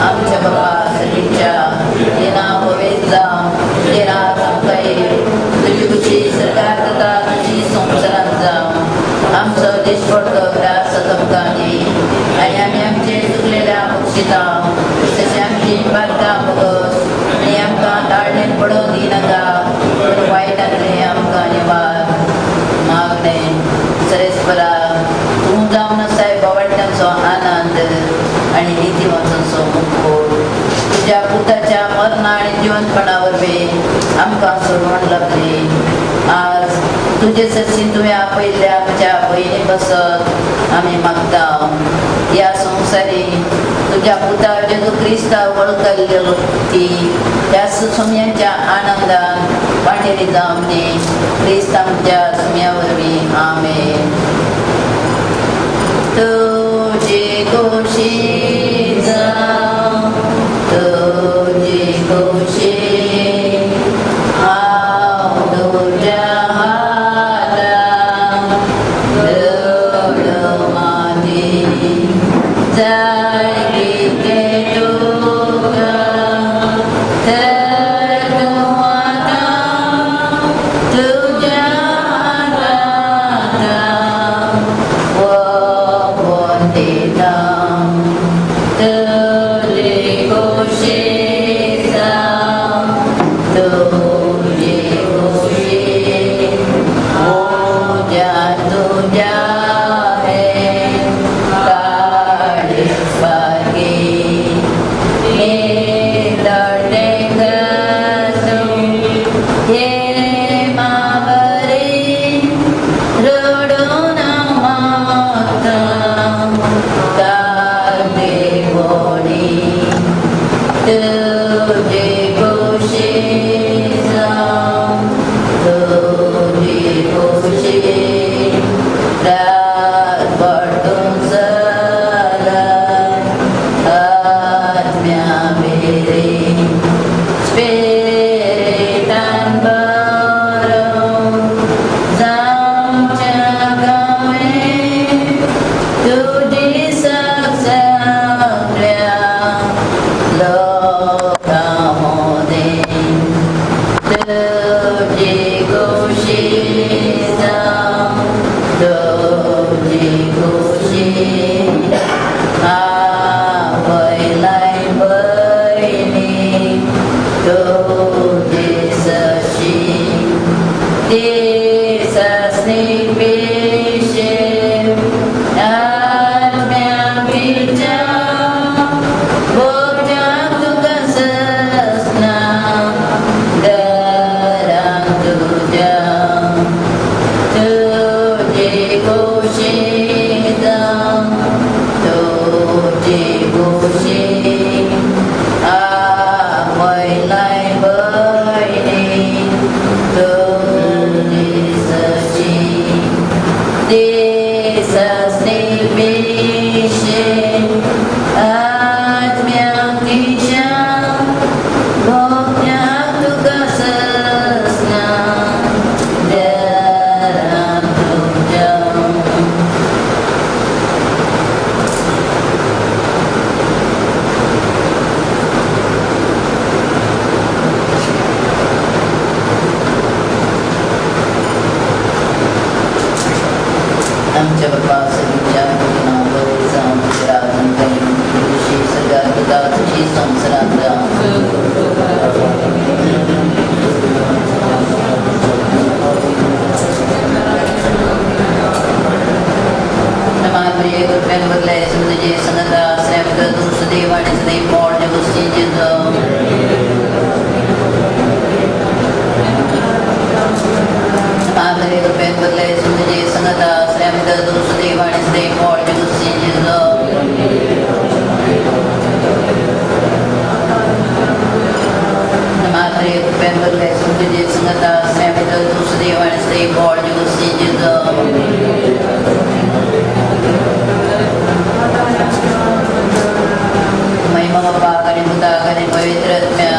आमच्या बाबा सगळीच्या तुजें नांव पवित्र जावं, तुजें राज आमकां येवं, तुजी खुशी सरकार जाता तुजी संवसारांत जावं. आमचो दिसपडतो ग्रास आमकां दी आनी आमी आमचे चुकलेल्या बक्षिता तशें आमची पातकां भोगस आनी आमकां ताळणेन पडोवंक दिनाका, पूण वायटांतलें आमकां निवार. मागणें सरेस्परा, तूं जावन आसाय बावट्यांचो आनंद आनी नितीवांचो मुकुट. तुज्या पुताच्या मरणा आनी जिवंतपणा वरवीं आमकां सोडवण लाभली. आज तुजे सरशी तुवें आपयल्ल्या आमच्या भयणी बसत आमी मागता. ह्या संवसारी तुज्या पुता जेजू क्रिस्ता वळखल्ली ती त्या सुम्यांच्या आनंदान वांटेली जावन दी क्रिस्त आमच्या सुम्या वरवीं. आमेन. खुशी जावं तुजी खुशी हांव तुज्या हातान दवरलो माती जाय कितें तुका तर तूं आतां तुज्या हातान वोवन दिता तुजी खुशी जावं तुजी खुशी उज्या तुज्या हें काळीज बागी नितळतें घासूं हे मावरी रडून मागता काळदेवणी तुजी खुशी जावं तुजी खुशी रात पडून चलत आत्म्या मेरेन स्पिरिटान बरोवन जावच्या गांवें तुजी सगळ्या लोकां मदें तुजी खुशी जावं तुजी खुशी आवयलाय भयणीक तुजी सशी दिसासनी पिशे आत्म्या बिच्या भोगच्याक तुका ससना घरांत तुज्या तुजी खुशी जावं तुजी खुशी आवयलाय भयणीक तुजी सशी दिसासनी पिशे आत्म्याक दिशा भोगण्याक तुका ससना घरांत तुज्या. आमच्या बापा सगळीच्या नांव बरें जावं तुजें राज आमकां येवं तुजी खुशी सगळ्याक जाता तशी संवसारांत जावं. नमाज प्रिय कृपेन बदले तुझे संगत आश्रय तू सदैव आणि सदैव मोड गोष्टींचे नमाज प्रिय कृपेन बदले तुझे संगत आश्रय तू सदैव आणि सदैव मोड गोष्टींचे नमाज प्रिय कृपेन बदले तुझे संगत आश्रय तू सदैव आणि सदैव मोड गोष्टींचे महिमा बापाक आनी पुताक आनी पवित्र आत्म्या.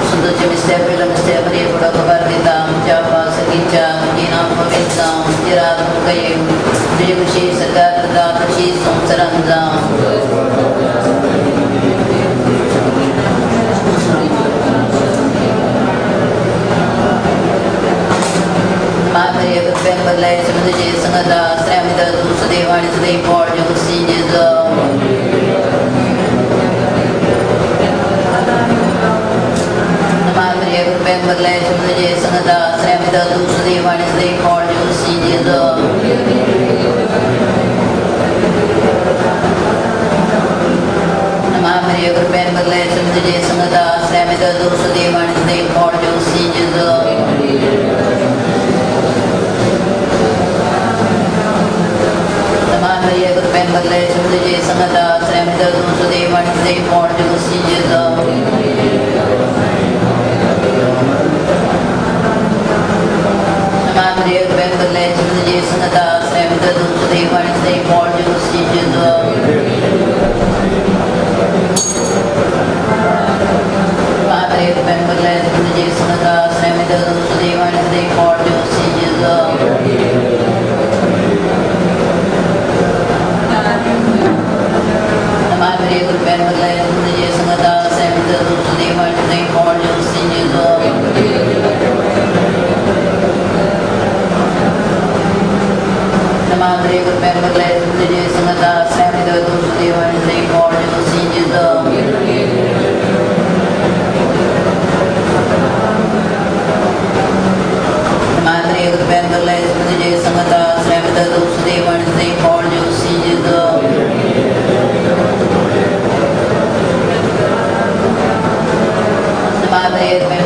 सुंदरचे मिस्त्या पहिला मिस्त्या बरी फुडो खबर दिता आमच्या बापा सगळीच्या तुजी नांव पवित्र जावं तुजी रात तुमकां येवं तुजी खुशी सगळ्यात जाता तशी संवसारांत जावं. माय कृपेन बदलाय तुझे संगत आश्रय तू सदैव आणि सदैव मोड गोष्टींचे माय कृपेन बदलाय तुझे संगत आश्रय तू सदैव आणि सदैव मोड गोष्टींचे माय कृपेन बदलाय तुझे संगत आश्रय तू सदैव आणि सदैव मोड गोष्टींचे माय कृपेन बदलाय तुझे संगत आश्रय तू सदैव आणि सदैव मोड गोष्टींचे माय कृपेन बदलाय तुझे संगत आश्रय देव आणि तुझे मोड जेजू. Padre,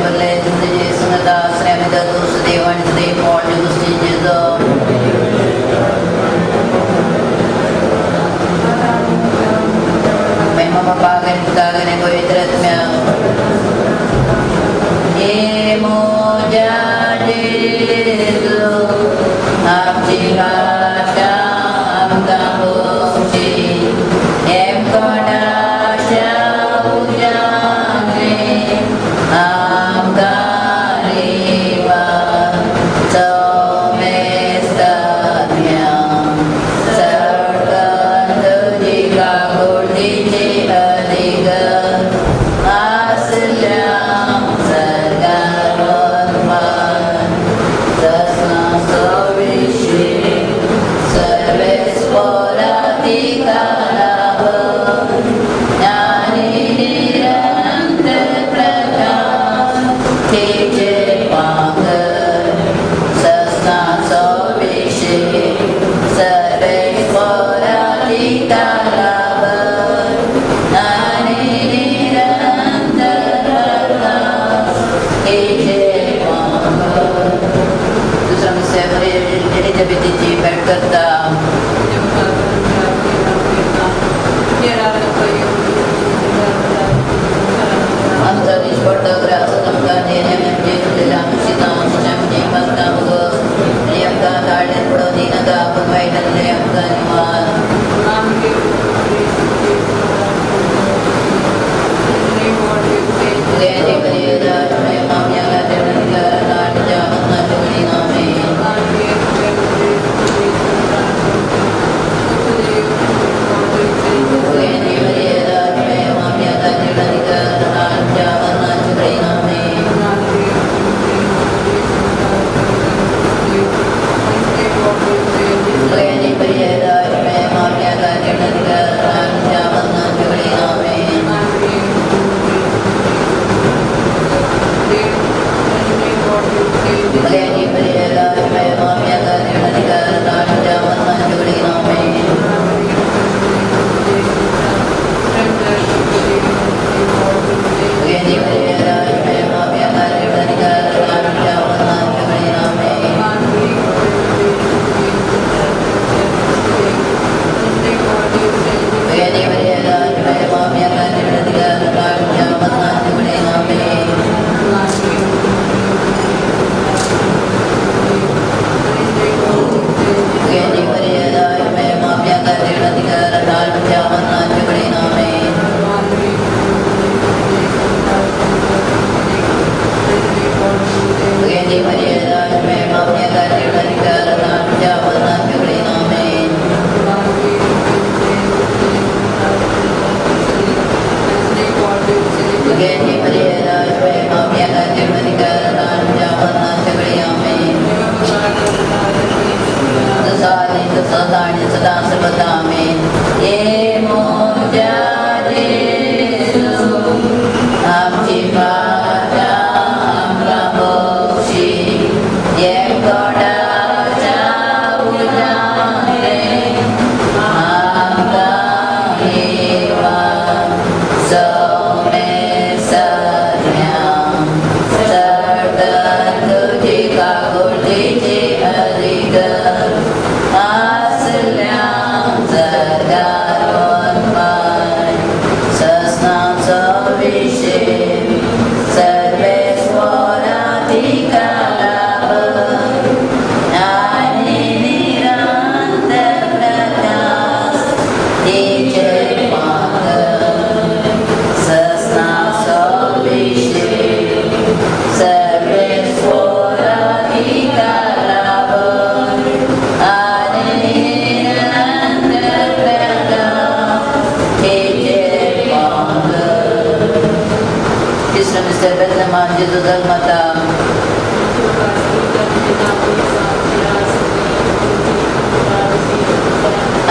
मान जेजू जल्मता.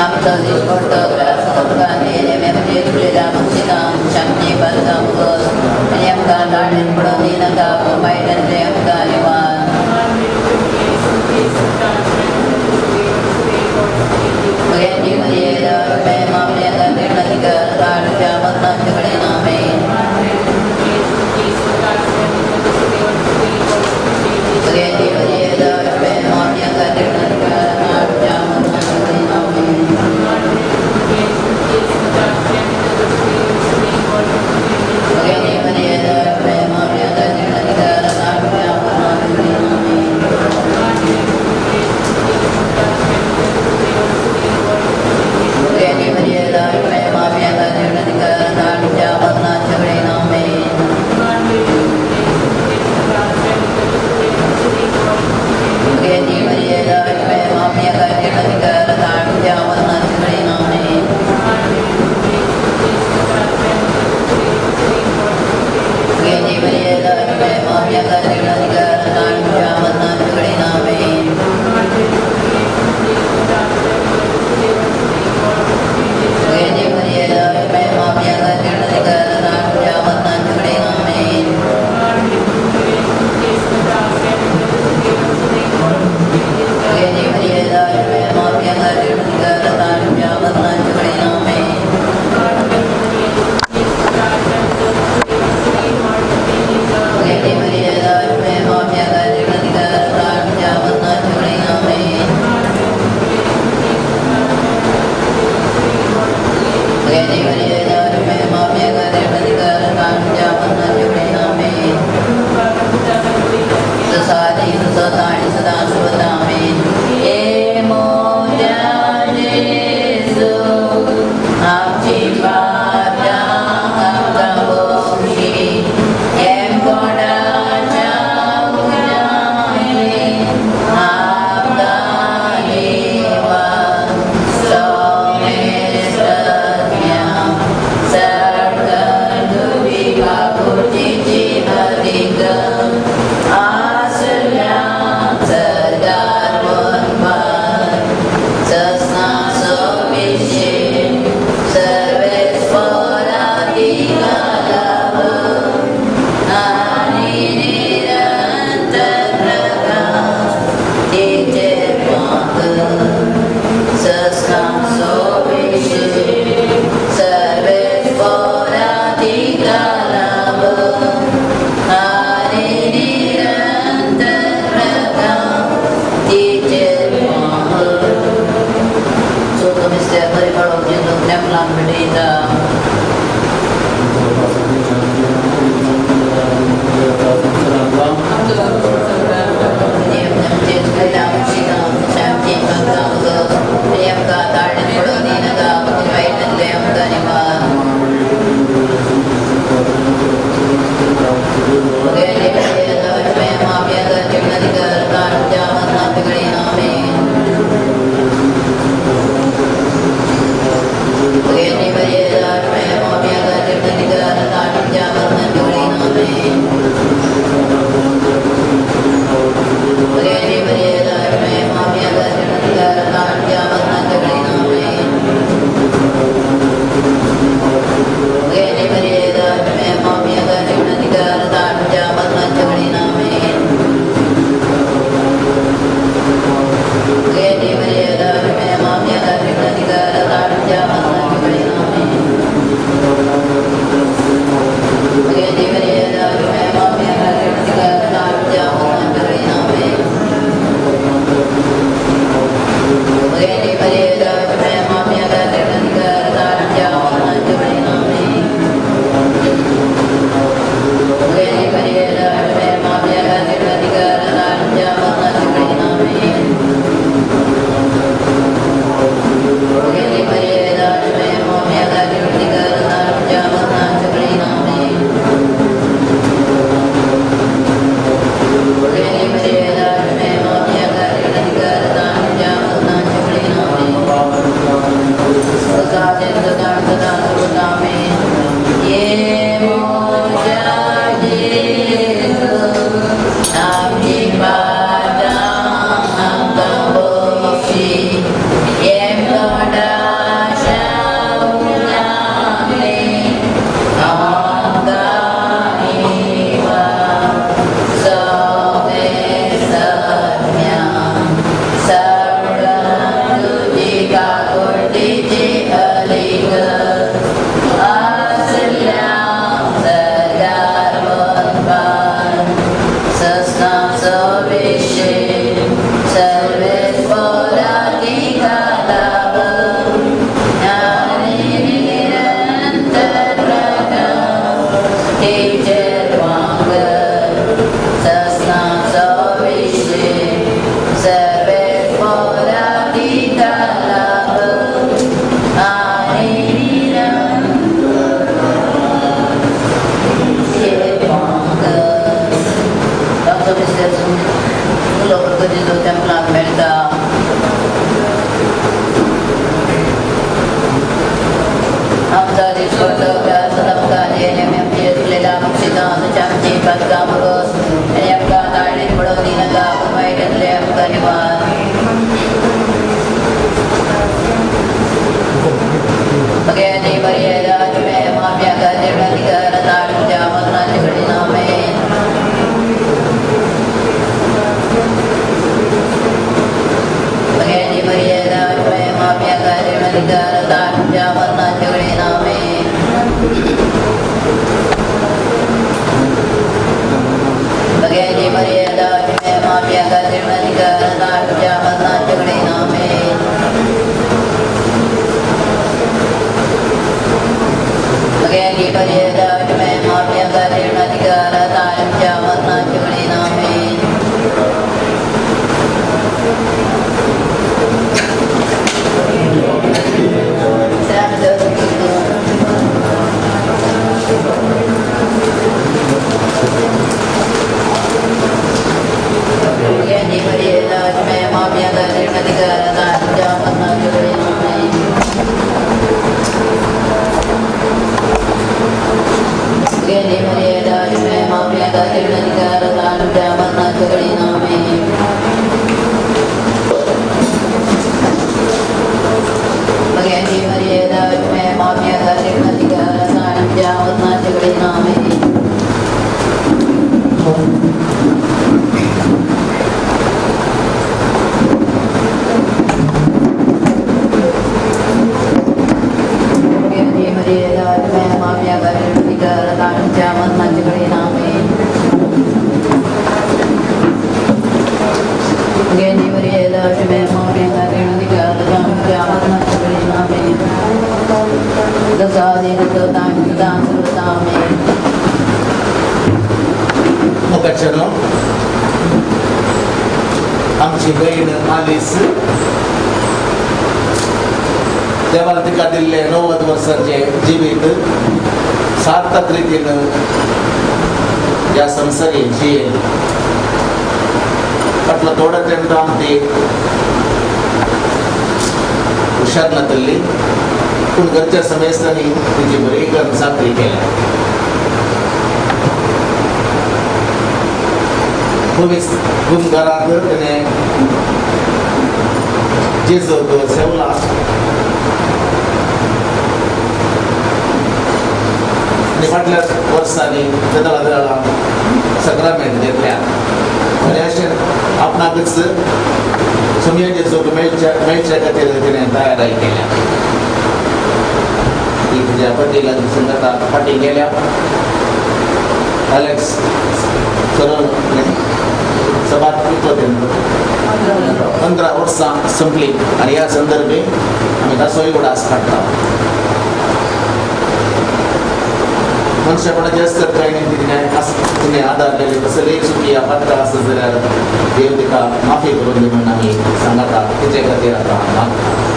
आमचो दिसपडटो तुमकां नेमेचे तुजेल्या मुक्षितां शांती बालकां मुगोस आनी आमकां दाळेन पडोवन दिनाका वायटांतलें आमकां निवार. अधिकार आता आमच्या मरणाच्या वेळेला. आमेन. बघ्याची मर्यादा माप्या खातीर अधिकार आता आमच्या मरणाच्या वेळेला. आमेन. बघ्याची मर्यादा माप्या खातीर अधिकार आता आमच्या मरणाच्या वेळेला. आमेन. आमची बहीण आलीस देवान तिका दिल्ले 90 वर्सांचे जिवीत सार्थक रितीन ह्या संवसारी जियेली. फाटलो थोडो तेंप ती हुशार नातल्ली, पूण घरच्या समेस्तांनी तिची बरी करून चाकरी केल्या. खूब घरांत तिणें जेजूक सेवला. आनी फाटल्या वर्सांनी तेदळा देळा सक्रामेंत घेतल्या आनी अशें आपणाकच सुमया जेजूक मेळच्या खातीर तिणें तयारी केल्या. ती तिच्या पती लागीं संगता फाटीं गेल्या. अलेक्स सरून सभात कितलो तेंप 15 वर्सां संपली आनी ह्या संदर्भे आमी ताचोय उडास काडटा. मनशापणाचे आसत काय न्ही तिणें आदारलेले कसलेय चुकी या पात्र आसत जाल्यार देव तिका माफी करून दी म्हूण आमी सांगता. तिचे खातीर आतां मागता.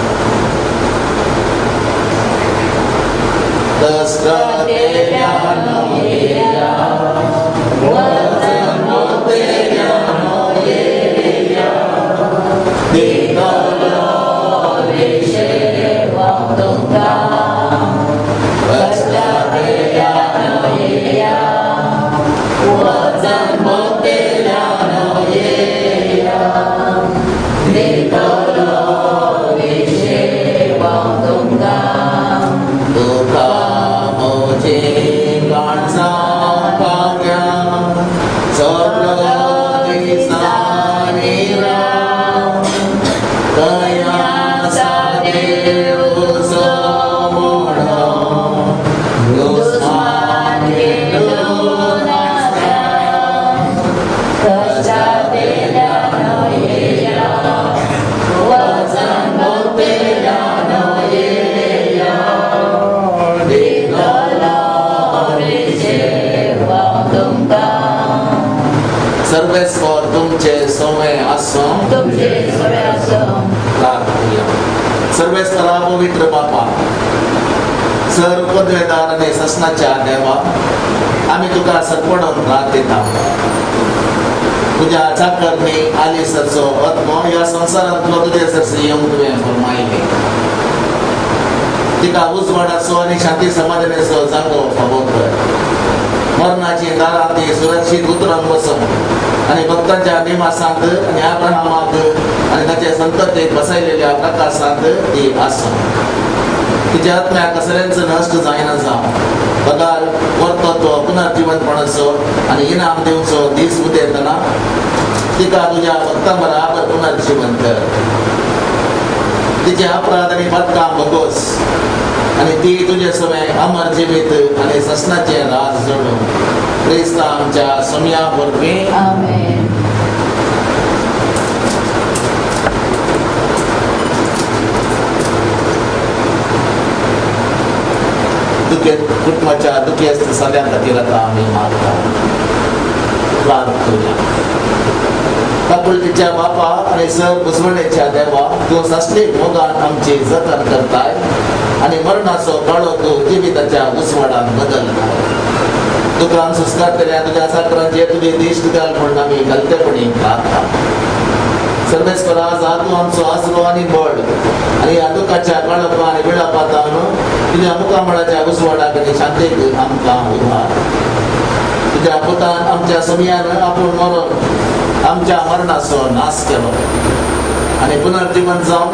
सर्वेस्पर तुमचे सोवे आसो. सर्वेस्परा पवित्र बापा, सर पदवेदार आनी ससनाच्या देवा, आमी तुका सरपणून रात दिता. तुज्या चाकरणी आलिसाचो आत्मो ह्या संवसारांतलो तुजे सरशी येवंक तुवें फर्मायलें. तिका उजवाडाचो आनी शांती समाधानाचो जागो फावो कर. मरणाची दारां ती सुरक्षीत उतरान बसून आनी भक्तांच्या निवासांत आनी अब्राहमाक आनी ताचे संततेक बसयलेल्या प्रकाशांत ती आसूं. तिच्या आत्म्याक कसलेंच नश्ट जायना जावं. बगार वर्तत्व पुनर्जिवनपणाचो आनी इनाम दिवचो दीस उदेतना तिका तुज्या भक्तां बराबर पुनर्जिवन कर. तिचे अपराध आनी पदकां भोगोस आनी ती तुजे समय अमर जिवीत आनी ससनाचें राज जोडूं. क्रिस्ता आमच्या सोम्या वरवीं. आमेन. दुखे कुटुंबाच्या दुखेस्त सगळ्यां खातीर आतां आमी मागता. प्रार्थना. काकुळटीच्या बापा आनी सर बुजवणेच्या देवा, तूं सासली मोगान आमची जतन करताय आनी मरणाचो काळो तूं जिविताच्या उजवाडान बदलताय. दुकान सुस्कारतल्या तुज्या साकरांचेर तुजी दिश्ट घाल म्हणून आमी गलतेपणी प्रार्थना. सर्वेस्परा, तूं आमचो आसरो आनी बळ आनी ह्या दुखाच्या काळोखा आनी विळापातान तुज्या मुखामळाच्या उजवाडाक आनी शांतीक आमकां उधार. तुज्या पुतान आमच्या समयान आपूण मरून आमच्या मरणाचो नाश केलो आनी पुनर्जीवन जावन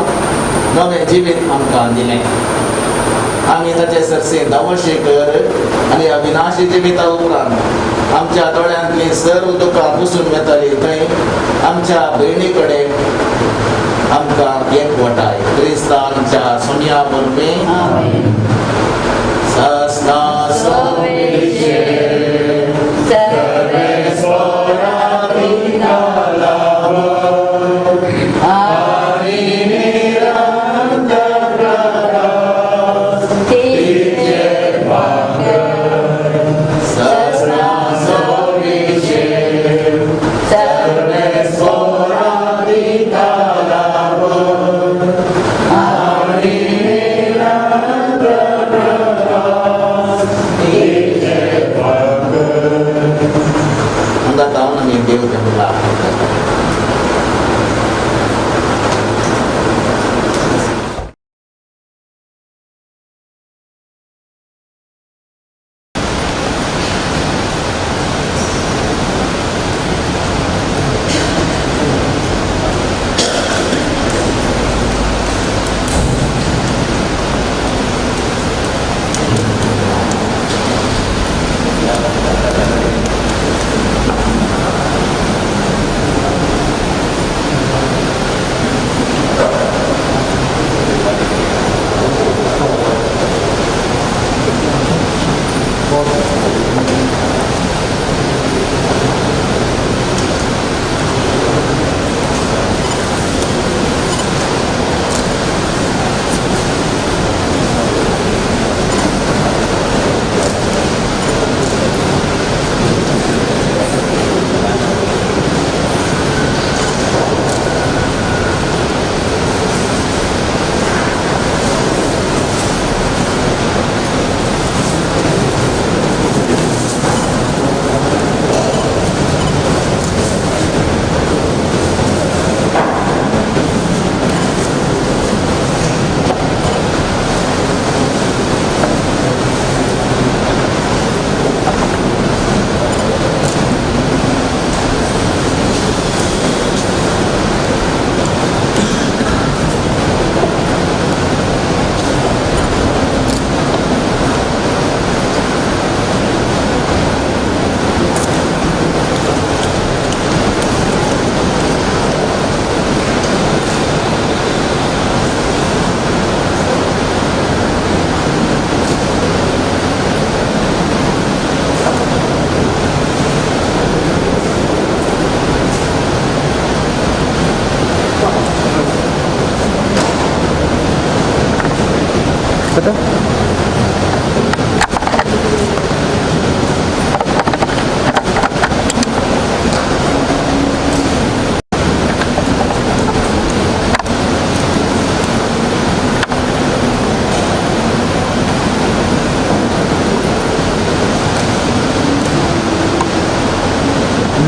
नवें जिवीत आमकां दिलें. आमी ताचे सरसे धांवशी कर आनी अविनाशी जिविता उपरांत आमच्या दोळ्यांतली सर्व दुकां पुसून वेताली थंय आमच्या भयणी कडेन आमकां एकवटाय. क्रिस्ता आमच्या सोम्या वरवीं. ससना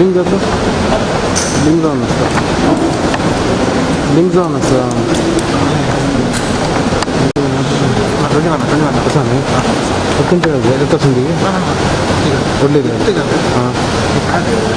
लिंक जातो, लिंक जावन आसता, लिंक जावन आसा. आसा न्ही खंयच्या येता संदी व्हडली. हां हां हां.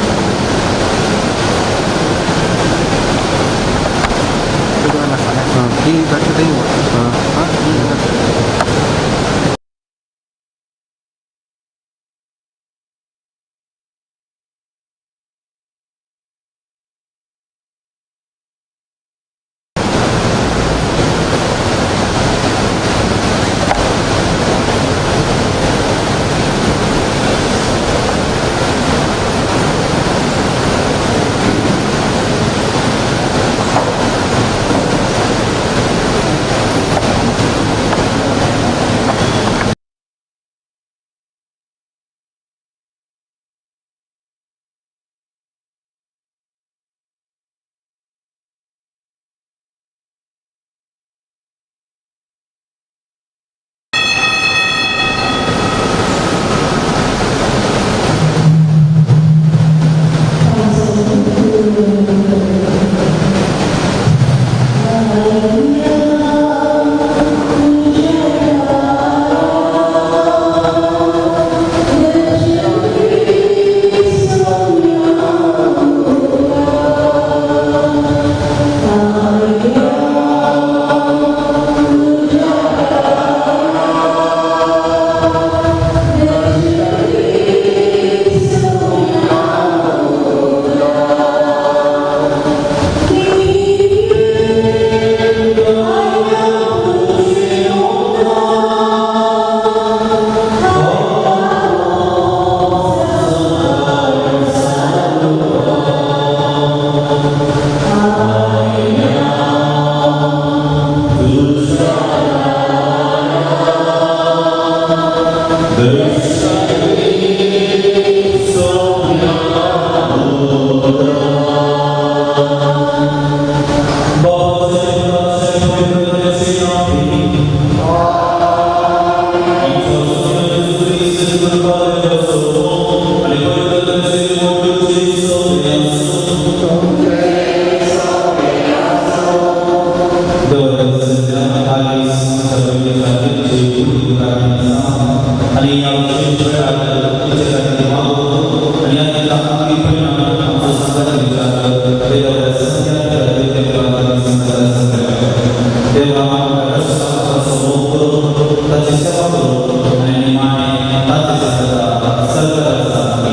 ताची सेवा करून आनी निमाणें ताचे सांगता सर्गाक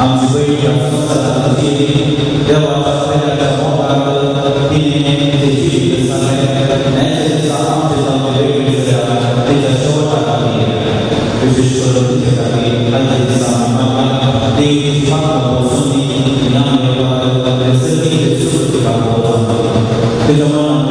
आमची पयली देवाच्या प्रेमाच्या मोगाक तिणें तिचें जिवीत सांगलें न्यायाच्या दिसा आमचें जावचें वेगळें जाल्यार तिच्या शेवटा खातीर विशेश करून तिचे खातीर आयच्या दिसा आमी देवी मागता वचून दी आमी सर्गीचे सुकृती तिच्या मनान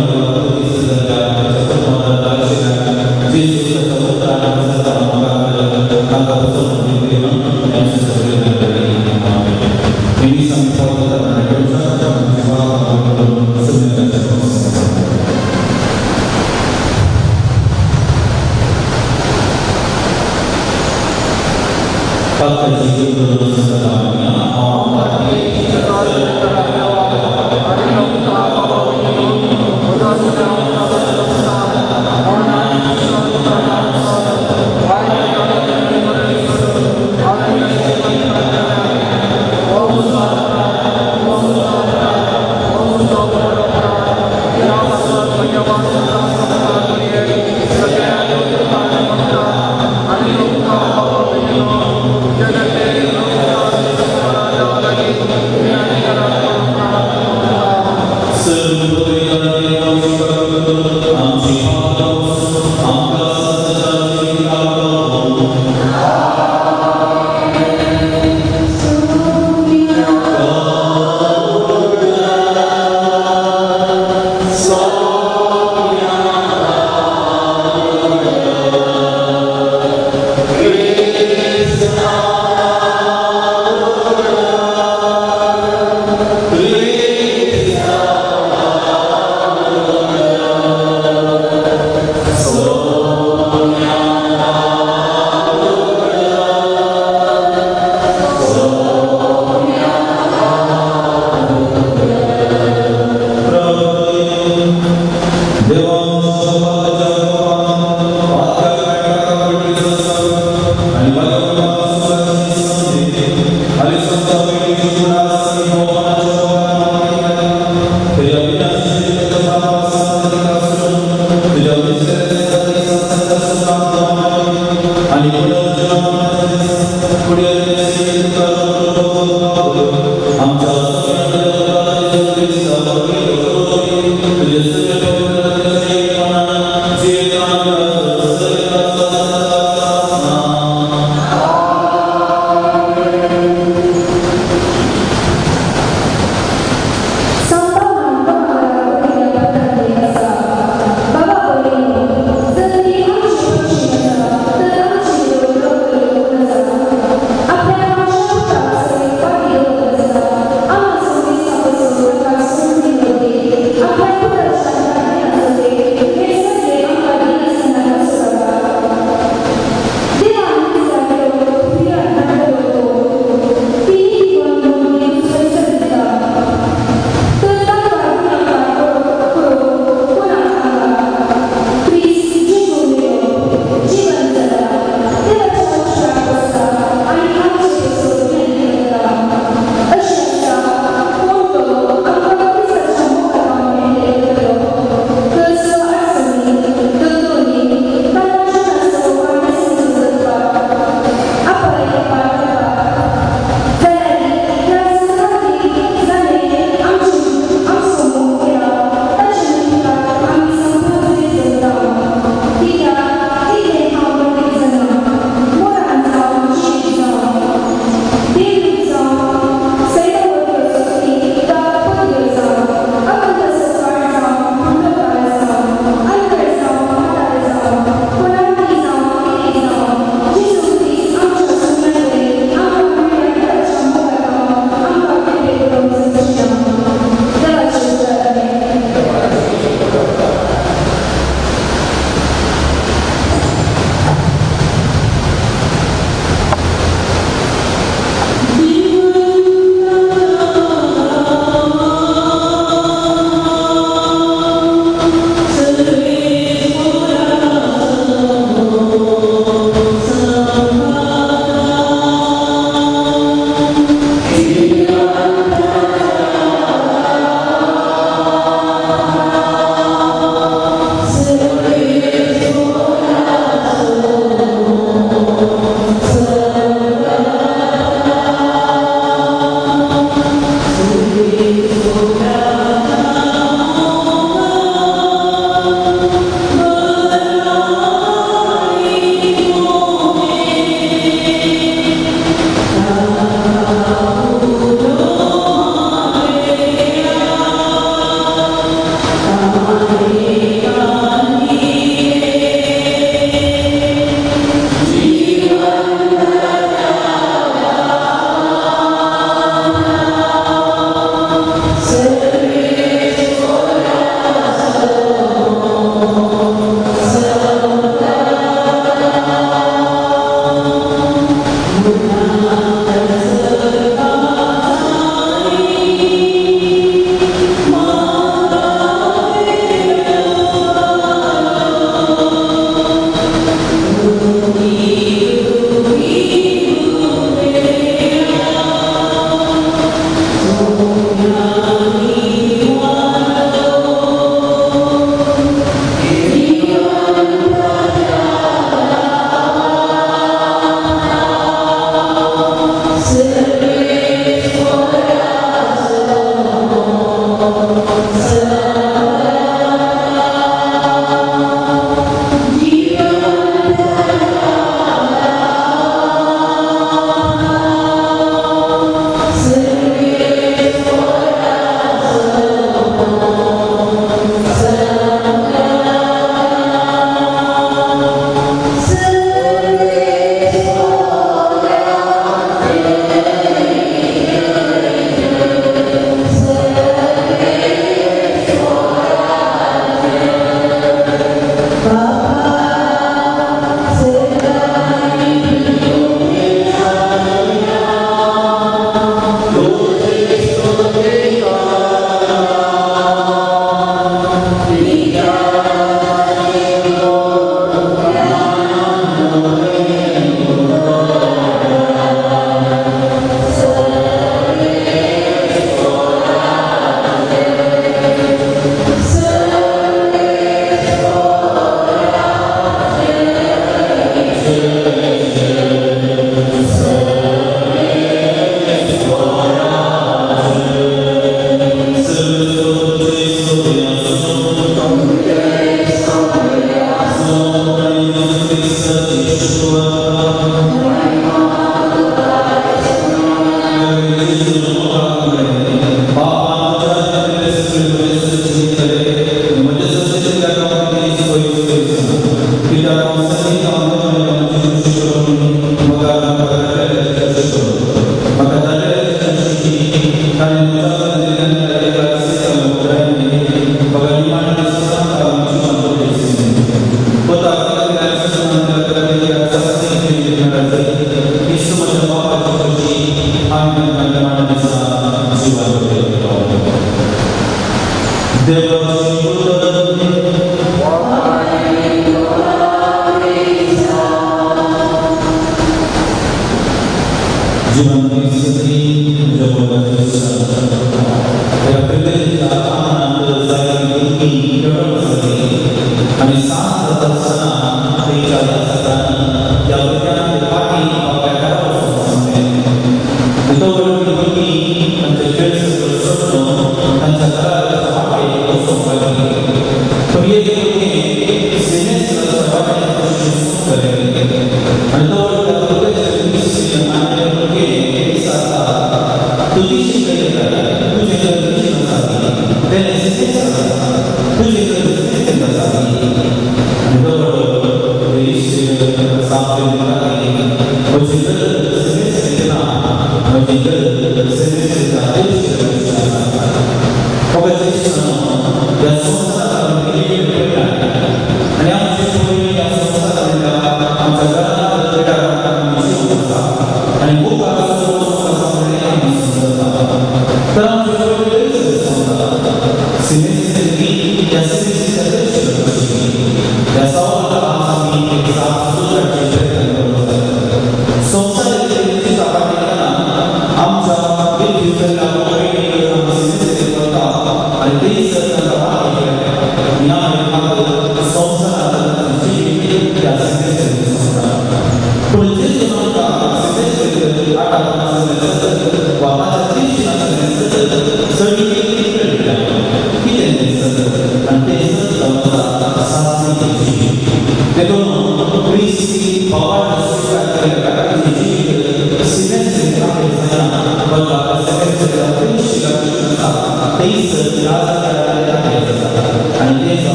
Thank you.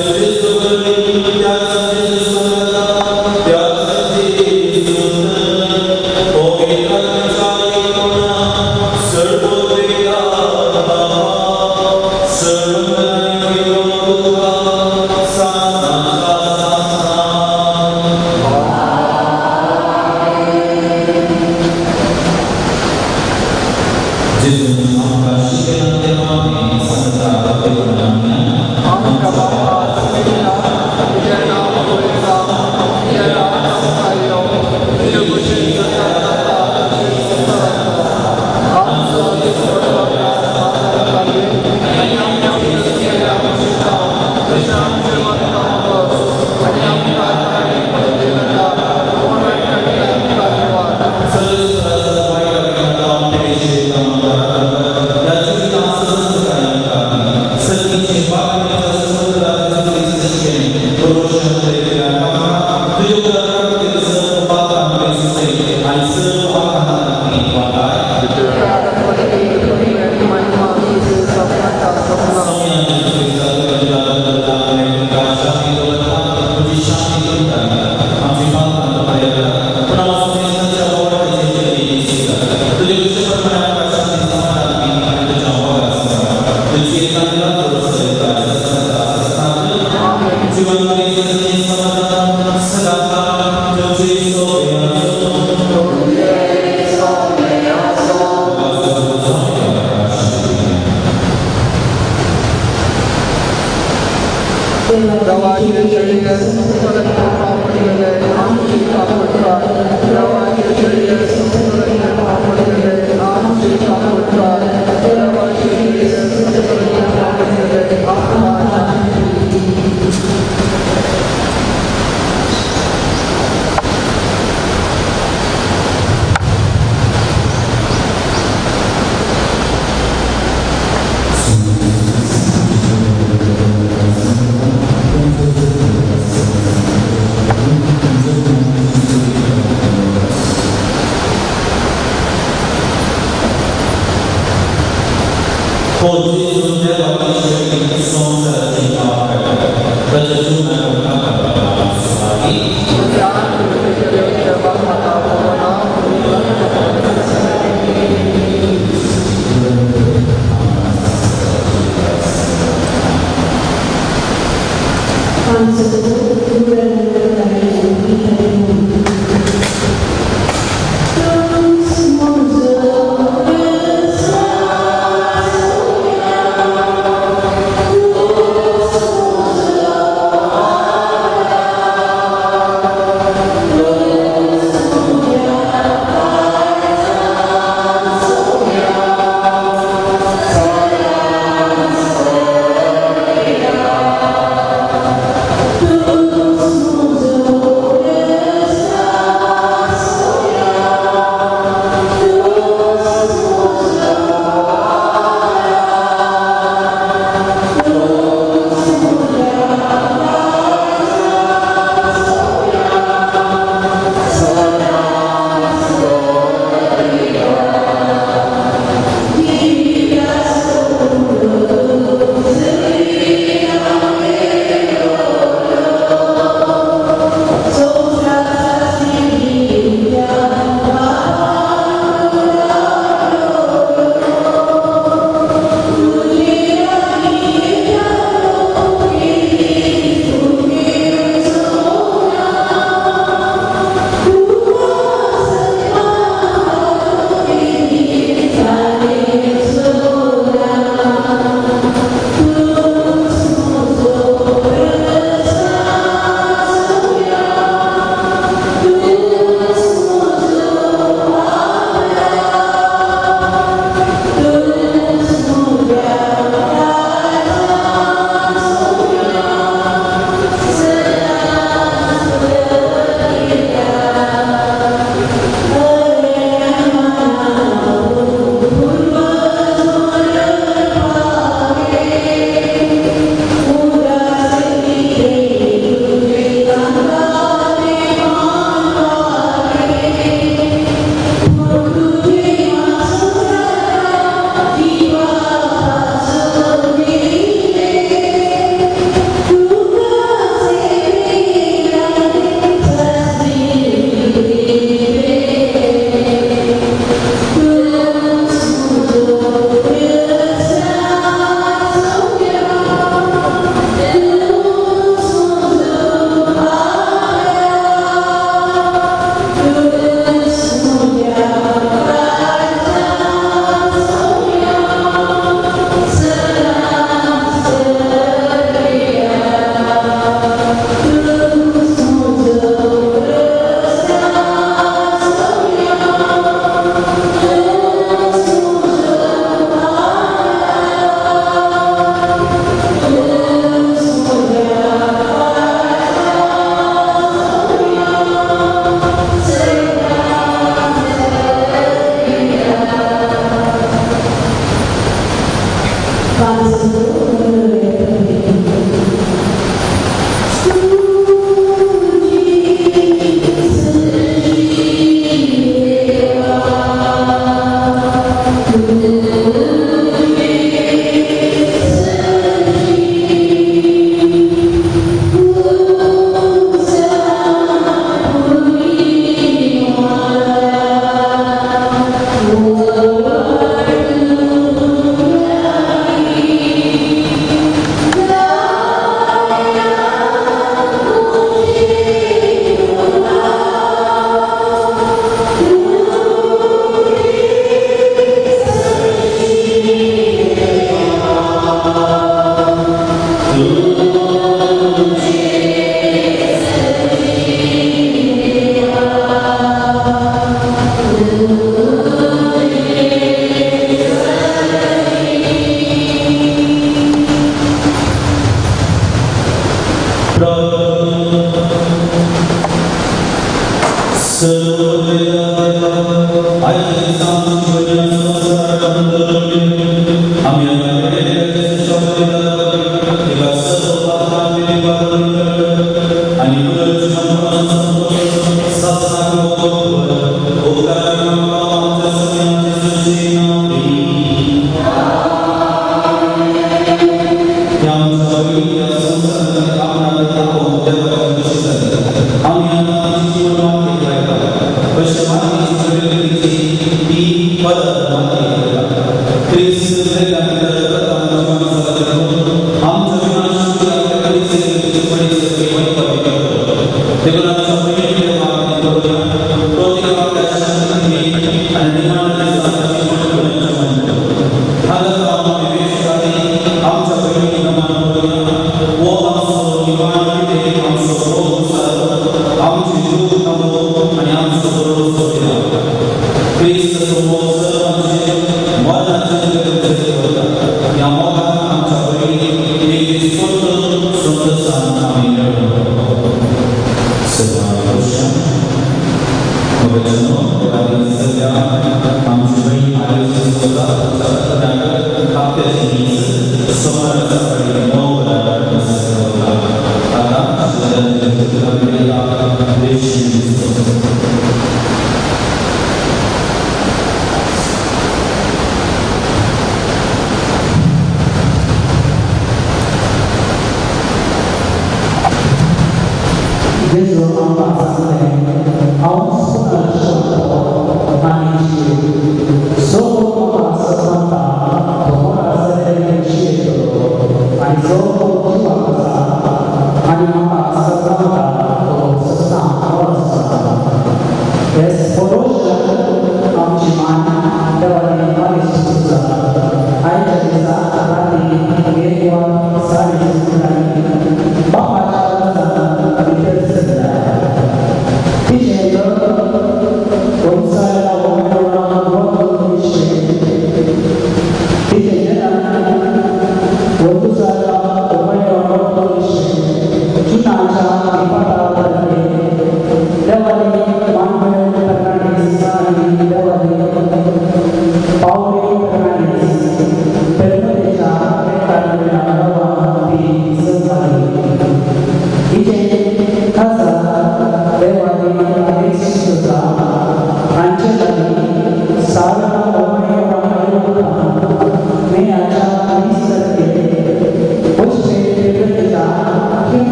Thank you.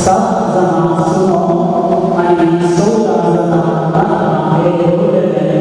7 जाणां सुनो आनी 14 जाणां नातरां हे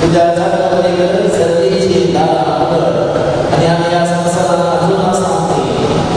तुझ्या जागृतीक सर्दीची दारां उगड आनी आमी ह्या संवसारांत अजून आसा ती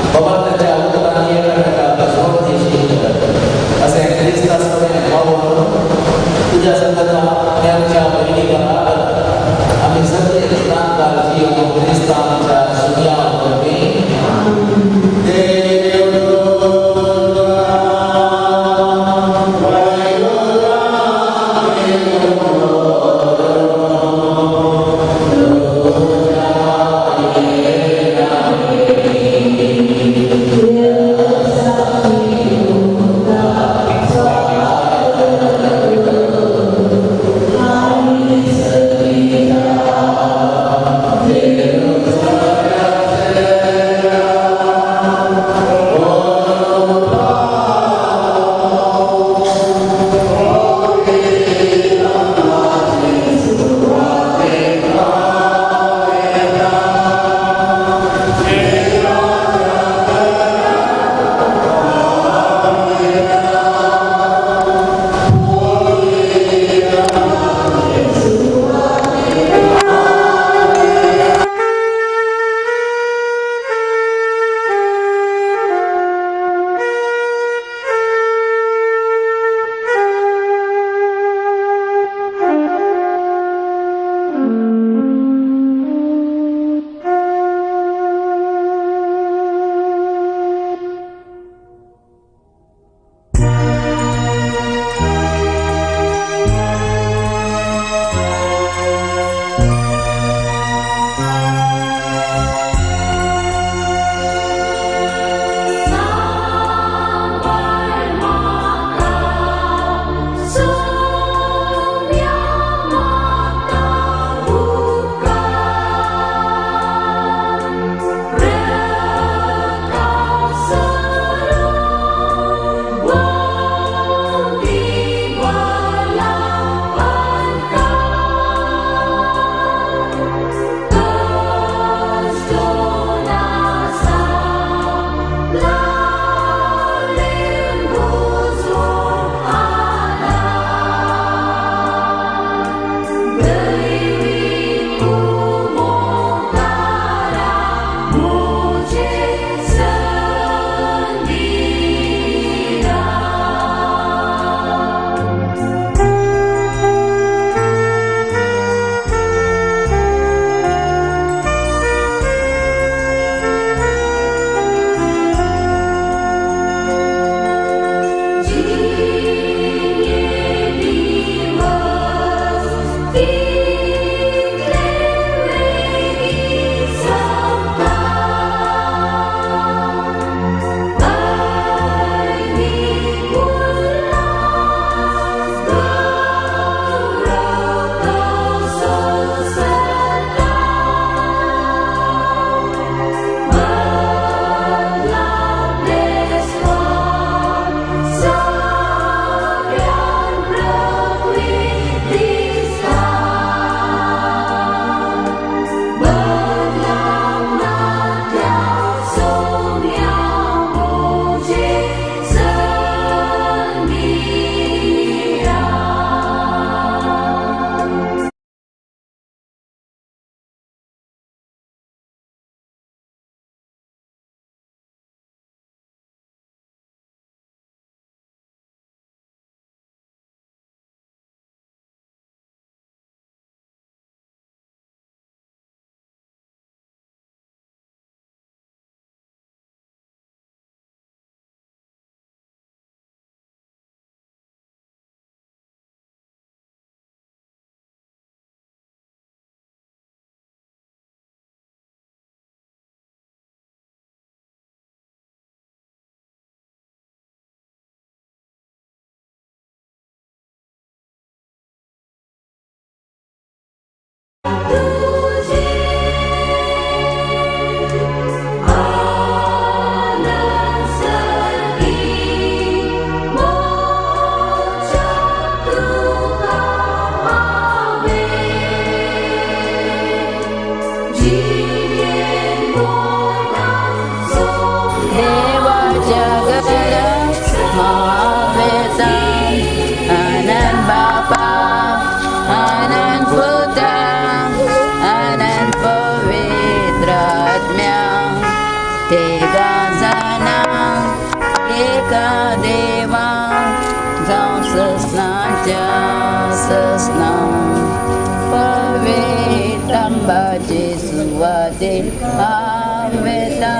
आंबाचे सुवाते हांव वेता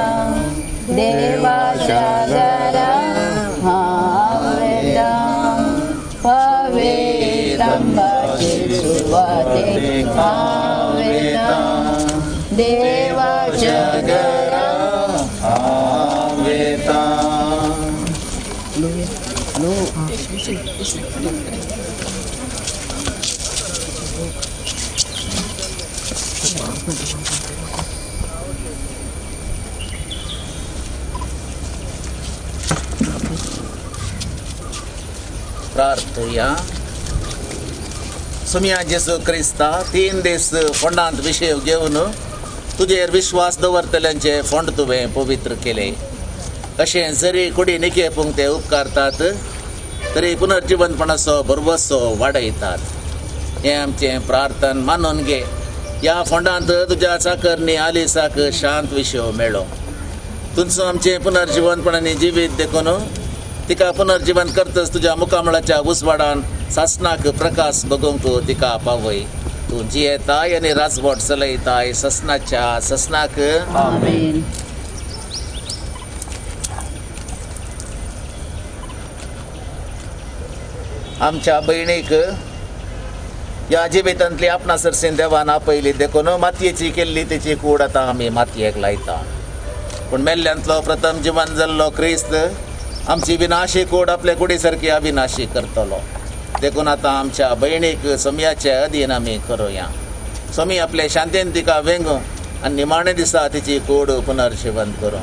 देवाच्या घरा हांव वेता पवित्र आंबाचे सुवाते हांव वेता देवाच्या घरा हांव वेता. प्रार्थुया. सुमिया जेसू क्रिस्ता 3 दीस फोंडांत विशय घेवन तुजेर विश्वास दवरतल्यांचे फोंड तुवें पवित्र केले. अशें जरी कुडी निकेपूंक ते उपकारतात तरी पुनर्जिवनपणाचो भरवसो वाडयतात. हें आमचें प्रार्थन मानून घे. ह्या फोंडांत तुज्या चाकरनी आलिसाक शांत विशय मेळो. तुमचो आमचें पुनर्जिवनपणांनी जिवीत देखून तिका पुनर्जिवन करतच तुज्या मुखामळाच्या उजवाडान सासनाक प्रकाश बगोवंक तिका पावय. तूं जियेताय आनी राजवट चलयताय ससनाच्या ससनाक. आमेन. आमच्या भयणीक ह्या जिवितांतली आपणा सरसेन देवान आपयली देखून मातयेची केल्ली तेची कूड आतां आमी मातयेक लायता. पूण मेल्ल्यांतलो प्रथम जिवन जाल्लो क्रिस्त आमची विनाशी कूड आपले कुडी सारकी अविनाशी करतलो. देखून आतां आमच्या भयणीक सोमयाचे अधीन आमी करुया. सोमी आपले शांतीन तिका वेंगू आनी निमाणे दिसा तिची कूड पुनर्जिवंत करूं.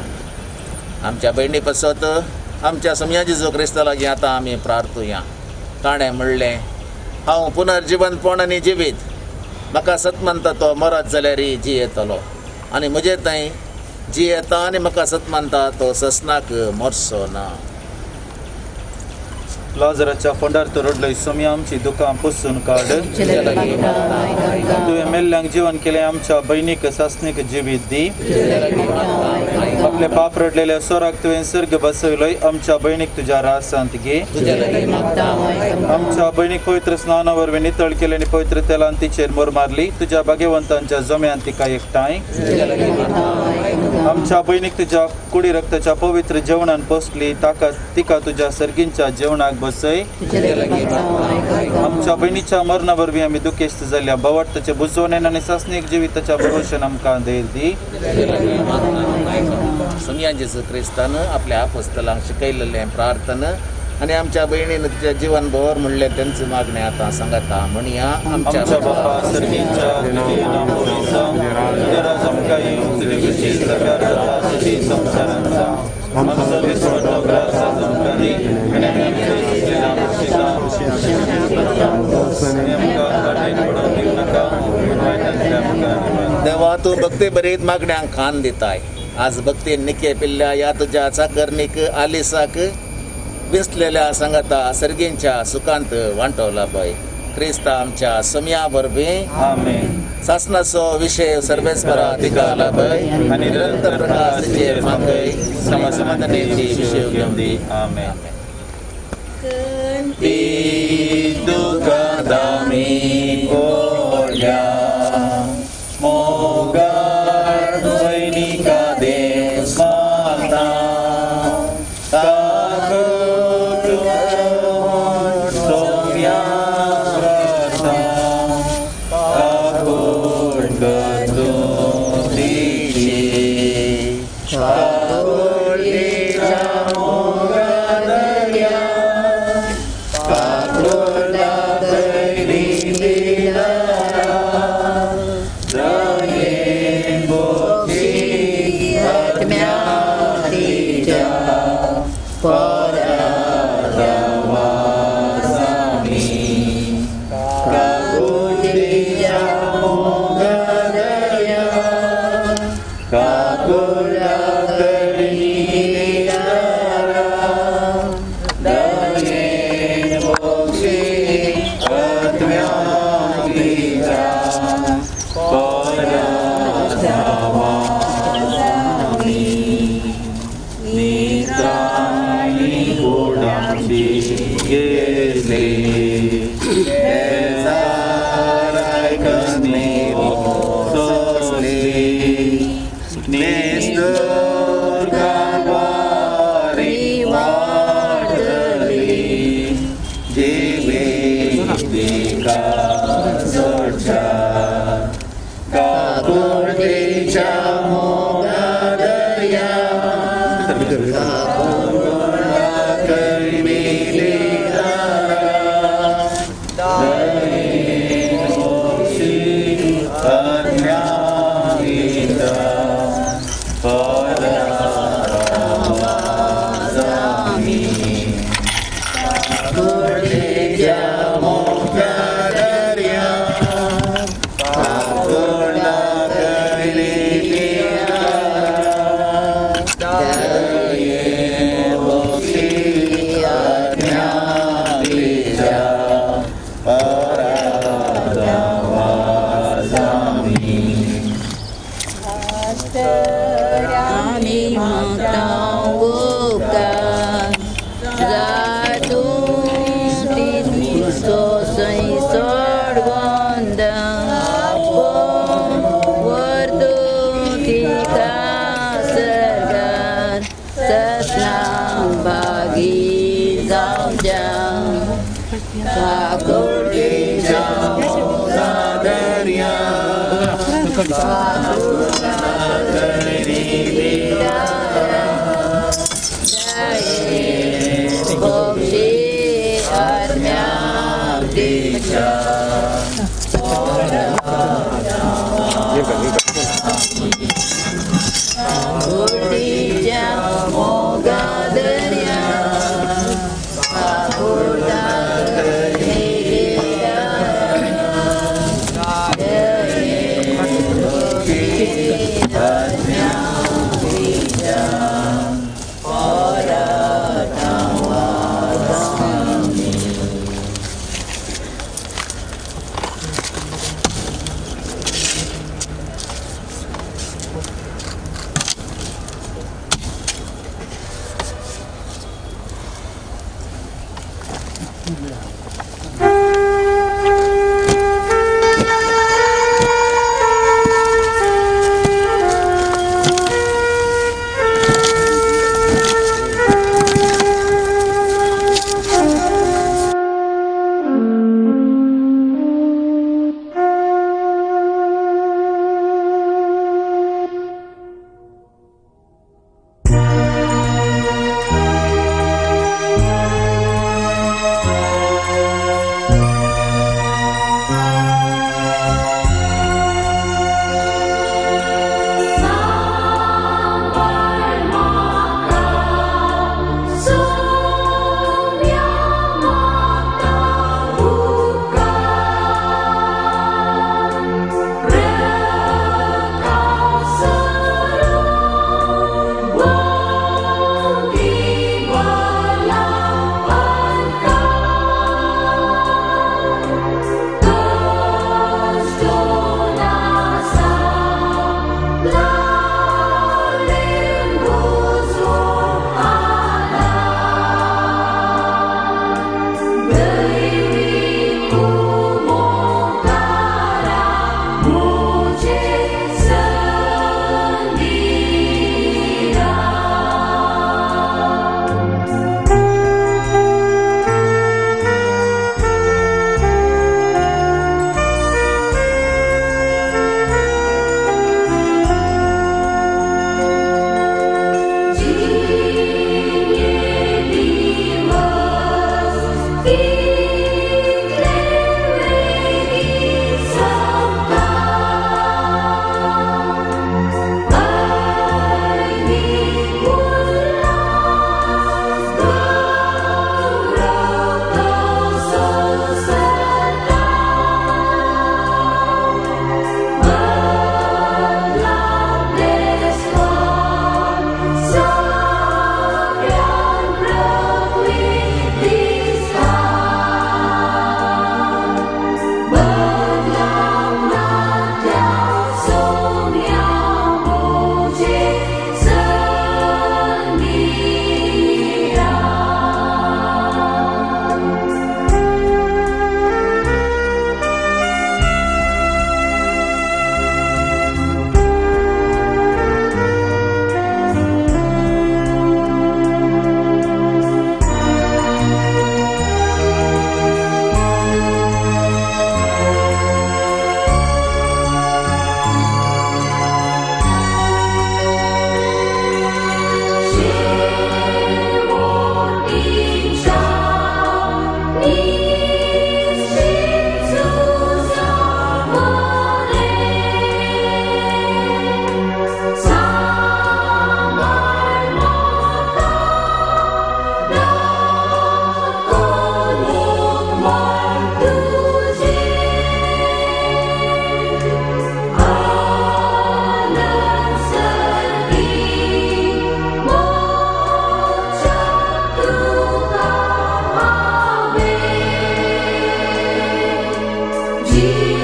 आमच्या भयणी पासत आमच्या सोमया जेजू क्रिस्ता लागीं आतां आमी प्रार्थुया. ताणें म्हणलें, हांव पुनर्जिवंतपण आनी जिवीत, म्हाका सत मानता तो मरत जाल्यार जियेतलो आनी म्हजे थंय जियेता आनी म्हाका सत मानता तो ससनाक मरचो ना. लाजराच्या फोंडार तो रडलोय सोमया आमची दुकां पुसून काड. तुवें मेल्ल्यांक जिवन केलें आमच्या भयणीक सासणीक जिवीत दी. आपले पाप रडलेल्या सोराक तुवें सर्ग बसयलोय आमच्या भयणीक तुज्या रासांत घे. आमच्या भयणीक पवित्र स्नाना वरवीं नितळ केलें आनी पवित्र तेलान तिचेर मोर मारली. तुज्या भाग्यवंतांच्या जम्यान तिका एकठांय. आमच्या भयणीक तुज्या कुडी रक्ताच्या पवित्र जेवणान पोसली ताका तिका तुज्या सर्गींच्या जेवणाक बसय. आमच्या भयणीच्या मरणा वरवीं आमी दुखेस्त जाल्या भावार्थाचे बुजवणेन आनी सासणीक जिविताच्या भरोशान आमकां धैर्य दी. सोमया जेजू क्रिस्तान आपल्या आपोस्तलांक शिकयलेलें प्रार्थन आनी आमच्या भयणीन तिच्या जिवन भर म्हणलें तेंच मागणें आतां सांगता. म्हणया, आमच्या बापा सर्गीच्या तुजें नांव पवित्र जावं, तुजें राज आमकां येवं, तुजी खुशी स्वर्गार जाता तशी संवसारांत जावं. आमचो दिसवडो ग्रास आज आमकां दी आनी आमी आमचे चुकलेल्या बक्षिसां आनी आमकां वाटेक पडोवंक दिवं नाका, पूण वायटांतल्यान आमकां निवार. देवा, तूं भक्ती बरीत मागण्यांक खान दिताय. आज भक्तीन निके पिल्ल्या ह्या तुज्या चाकरणीक आलिसाक विसलेल्या सांगता सर्गींच्या सुखांत वांटवला पळय. क्रिस्ता आमच्या सोमया वरवीं. आमेन. सासनाचो विशय सर्वेस्परा तिका लाभय आनी निरंतर प्रकाश तिचेर फांकय समाधानाची विशय घेवन दी. आमेन. दुःखादामी ओढ्या मोगाळ भयणीका देव माता गेले. काकुळटेच्या मोगा दर्या करमेले Jesus.